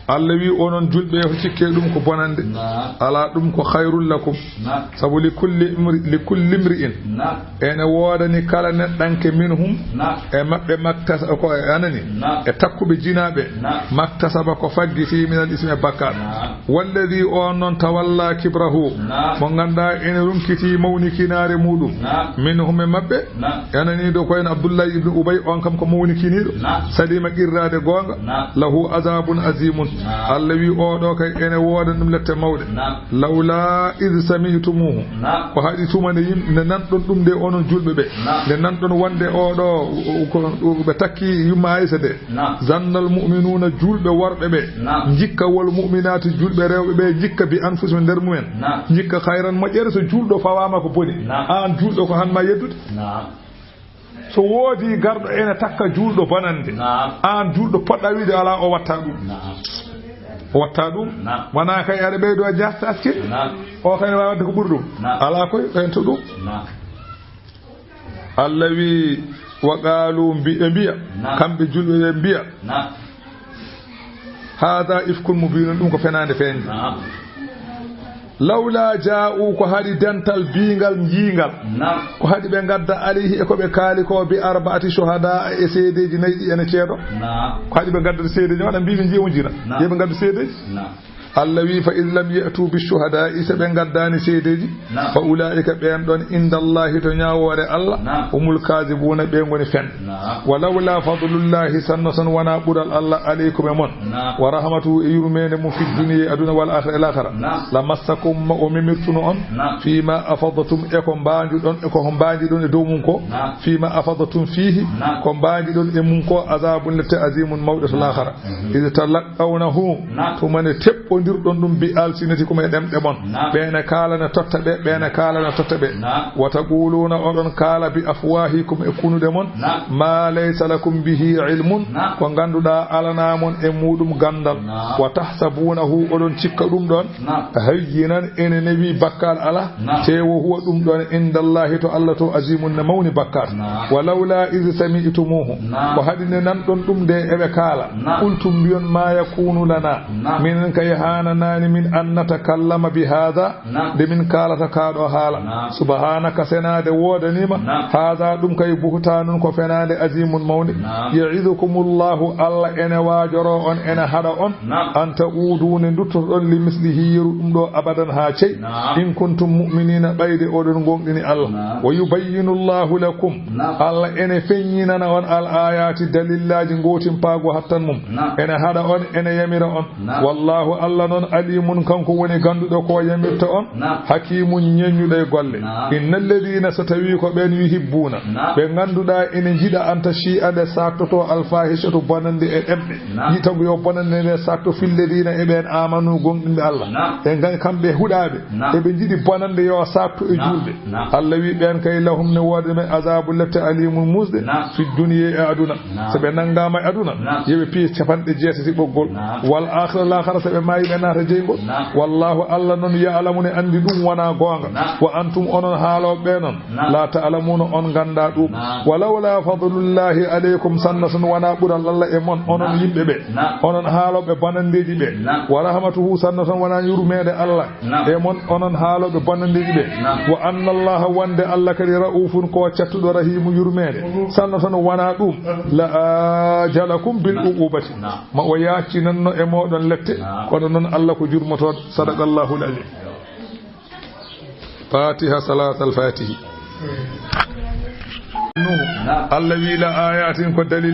Allah wi, onon julɓe, ko cikke ɗum ko bonande. Naam. Alaa, ɗum ko khayrul lakum. Naam. Sabu li kulli imri-, li kulli imri'in. Naam. Ene woodani kala neɗɗanke minhum. Naam. E maɓɓe maktasa-, ko e anani. Naam. E takkuɓe jinaaɓe. Naam. Maktasaba, ko faggiti minal ismi e bakkaat. Naam. Walladhi, on noon, tawalla kibrahu. Naam. Mo ngannduɗaa ene runkiti mawnikinaare muɗum. Naam. Minhum e maɓɓe. Naam. Anani ɗo ko en Abdullahi ibn Ubay, on kam ko mawnikiniiɗo. Naam. Salima qirraade goonga. Naam. Lahu azabun azimun. Naam. Allah wi, oɗo kay ene wooda ɗum lette mawɗe. Naam. Lawla iz sami'tumuhu. Naam. Ko haɗi tuma nde yim-, nde nanɗon ɗum nde onon julɓe ɓe. Naam. Nde nanɗon wonde oɗo, o, ko, o, ɓe takki yumma Aysa de. Naam. Zannal mu'minuna, julɓe worɓe ɓe. Naam. Njikka wal mu'minati, julɓe rewɓe ɓe njikka bi anfusihim nder mumen. Naam. Njikka khayran, moƴƴere so julɗo fawaama ko boni. Naam. Aan julɗo ko han ma yeddude. Naam. So woodi garɗo ene takka juulɗo bonande, naam, aan juulɗo poɗɗa wiide alaa, o watta ɗum. Naam. O watta ɗum. Naam. Wonaa kay aɗa ɓeydo a jaasta askin. Naam. O kay ne waawi waɗde ko ɓuri ɗum. Naam. Alaa koy, ɓen to ɗum. Naam. Allah wi, wa qaalu, mbi-, ɓe mbiya, naam, kamɓe julɓe ɓe mbiya, naam. Haada ifkun mubiinun, ɗum ko fenaande feeñnde. Naam. Lawla jaa'u, ko haɗi dental biingal njiingal. Naam. Ko haɗi ɓe ngadda alayhi e ko ɓe kaali ko bi arba'ati shuhadaa e seedeeji nayi ɗi ene ceedo. Naam. Ko haɗi ɓe ngadda seedeeji, waɗa mbi ɓe njiya o jina. Naam. Yo ɓe ngadda seedeeji. Naam. Allah wi, fa in lam ya'tu bi shuhadaa'i, so ɓe ngaddaani seedeeji, naam, fa ulaa'ika, ɓeen ɗon, inda Allahi, to ñaawoore Allah, naam, humul kaadibuuna, ɓe ngoni fen. Naam. Wa lawla fadlullahi, sanno tan wonaa ɓural Allah, alaykum e mon, naam, wa rahmatuhu, e yurmeende mum, fi dunya, e aduna, wal aakhira, e laakhara, naam, la massakum, ma o memirtuno on, naam, fii ma afadtum, e ko mbaanjuɗon, e ko mbaanjiɗon e dow mum ko, naam, fii ma afadtum fiihi, naam, ko mbaanjiɗon e mum ko, azabun, lette, azimun, mawɗe to laakhara. Mhm. Iz talaqawnahu, naam, tuma nde teɓɓondirɗon ɗum bi alsinatikum e ɗemɗe mon. Naam. Ɓe ne kaalana totta ɓe, ɓe ne kaalana totta ɓe. Naam. Wa taquluuna, oɗon kaala bi afwahikum e kunuɗe mon. Naam. Ma laysa lakum bihi ilmun, naam, ko ngannduɗaa alanaa mon e muɗum ganndal. Naam. Wa tahsabuunahu, oɗon cikka ɗum ɗon, naam, hayyinan, ene newi, bakkaat alaa. Naam. Te wo huwa ɗum ɗon inda Allahi to Allah to azimun ne mawni bakkaat. Naam. Wa lawla iz sami'tumuhu. Naam. Ko haɗi nde nanɗon ɗum nde eɓe kaala. Naam. Qultum mbiyon ma yakunu lana. Naam. Minen kay haa Ananaani min an natakallama bi haada, Naam. Nde min kaalata kaa ɗoo haala. Naam. Subhaanaka, senaade woodanii ma. Naam. Haada, ɗum kay, buhtaanun, ko fenaande, aziimun, mawnde. Naam. Ya'idukumullahu, Alla ene waajoroo on, ene haɗa on. Naam. An ta'uudu, nde nduttoɗon, li mislihi, yeru ɗum ɗoo, abadan, haa cey. Naam. In kuntum mu'miniina, ɓayde oɗon ngoonɗini Alla. Naam. Wa yubayyinullahu lakum. Naam. Alla ene feññinana on al aayaati, dalillaaji, ngootimpaagu hattan mum. Naam. Ene haɗa on, ene yamira on. Naam. Wallaahu, Alla noon, aliimun, kanko woni gannduɗo ko yamirta on. Naam. Hakiimun, ñeññuɗo e golle. Naam. Innal ladiina, so tawii ko ɓeen, yuhibbuuna, Naam. ɓe ngannduɗaa ene njiɗa, an tashi'a, nde saaktotoo, al faahishatu, bonannde e ɗemɗe. Naam. Yiɗta ngu yo bonannde nde saakto, fil ladiina, e ɓeen, aamanu, goonɗinɓe Alla. Naam. E ngan kamɓe huɗaaɓe, Naam. eɓe njiɗi bonannde yo saakto e Naam. juulɓe. Naam. Alla wi ɓeen kay, lahum, ne woodi men, azaabu, lepte, aliimun, muusɗe, Naam. fi duniyee, e aduna. Naam. So ɓe nanngaama e aduna, Naam. yo ɓe piye capanɗe jeetati ɓoggol. Naam. Wal aakhira, laakhara, so ɓe maayi, ɓe naata jeyngol. Naam. Wallaahu, Alla noon, ya'lamu, ne anndi ɗum wonaa goonga. Naam. Wa antum, onon haalooɓe ɓe noon, Naam. laa ta'lamuuna, on nganndaa ɗum. Naam. Wa lawlaa fadlullaahi aleykum, sanna so wonaa ɓural Alla e mon, onon Naam. yimɓe ɓe, Naam. onon haalooɓe bonanndeeji ɓe. Naam. Wa rahmatuhu, sanna so wonaa yurmeende Alla Naam. e mon, onon haalooɓe bonanndeeji ɓe. Naam. Wa anna Allaha, wonde Alla kadi, ra'uufun, ko cattuɗo, rahiimu, yurmeende. Sanna so wonaa ɗum, la ajalakum bil Naam. uqubati. Naam. Ma o yaaccinanno e mooɗon lette, Naam. kono noon Alla ko jurmotooɗo. Sadaqallahul aziim. Fatiha, Salatul Fatihi. Naam. Alla wi la ayatin, ko dalil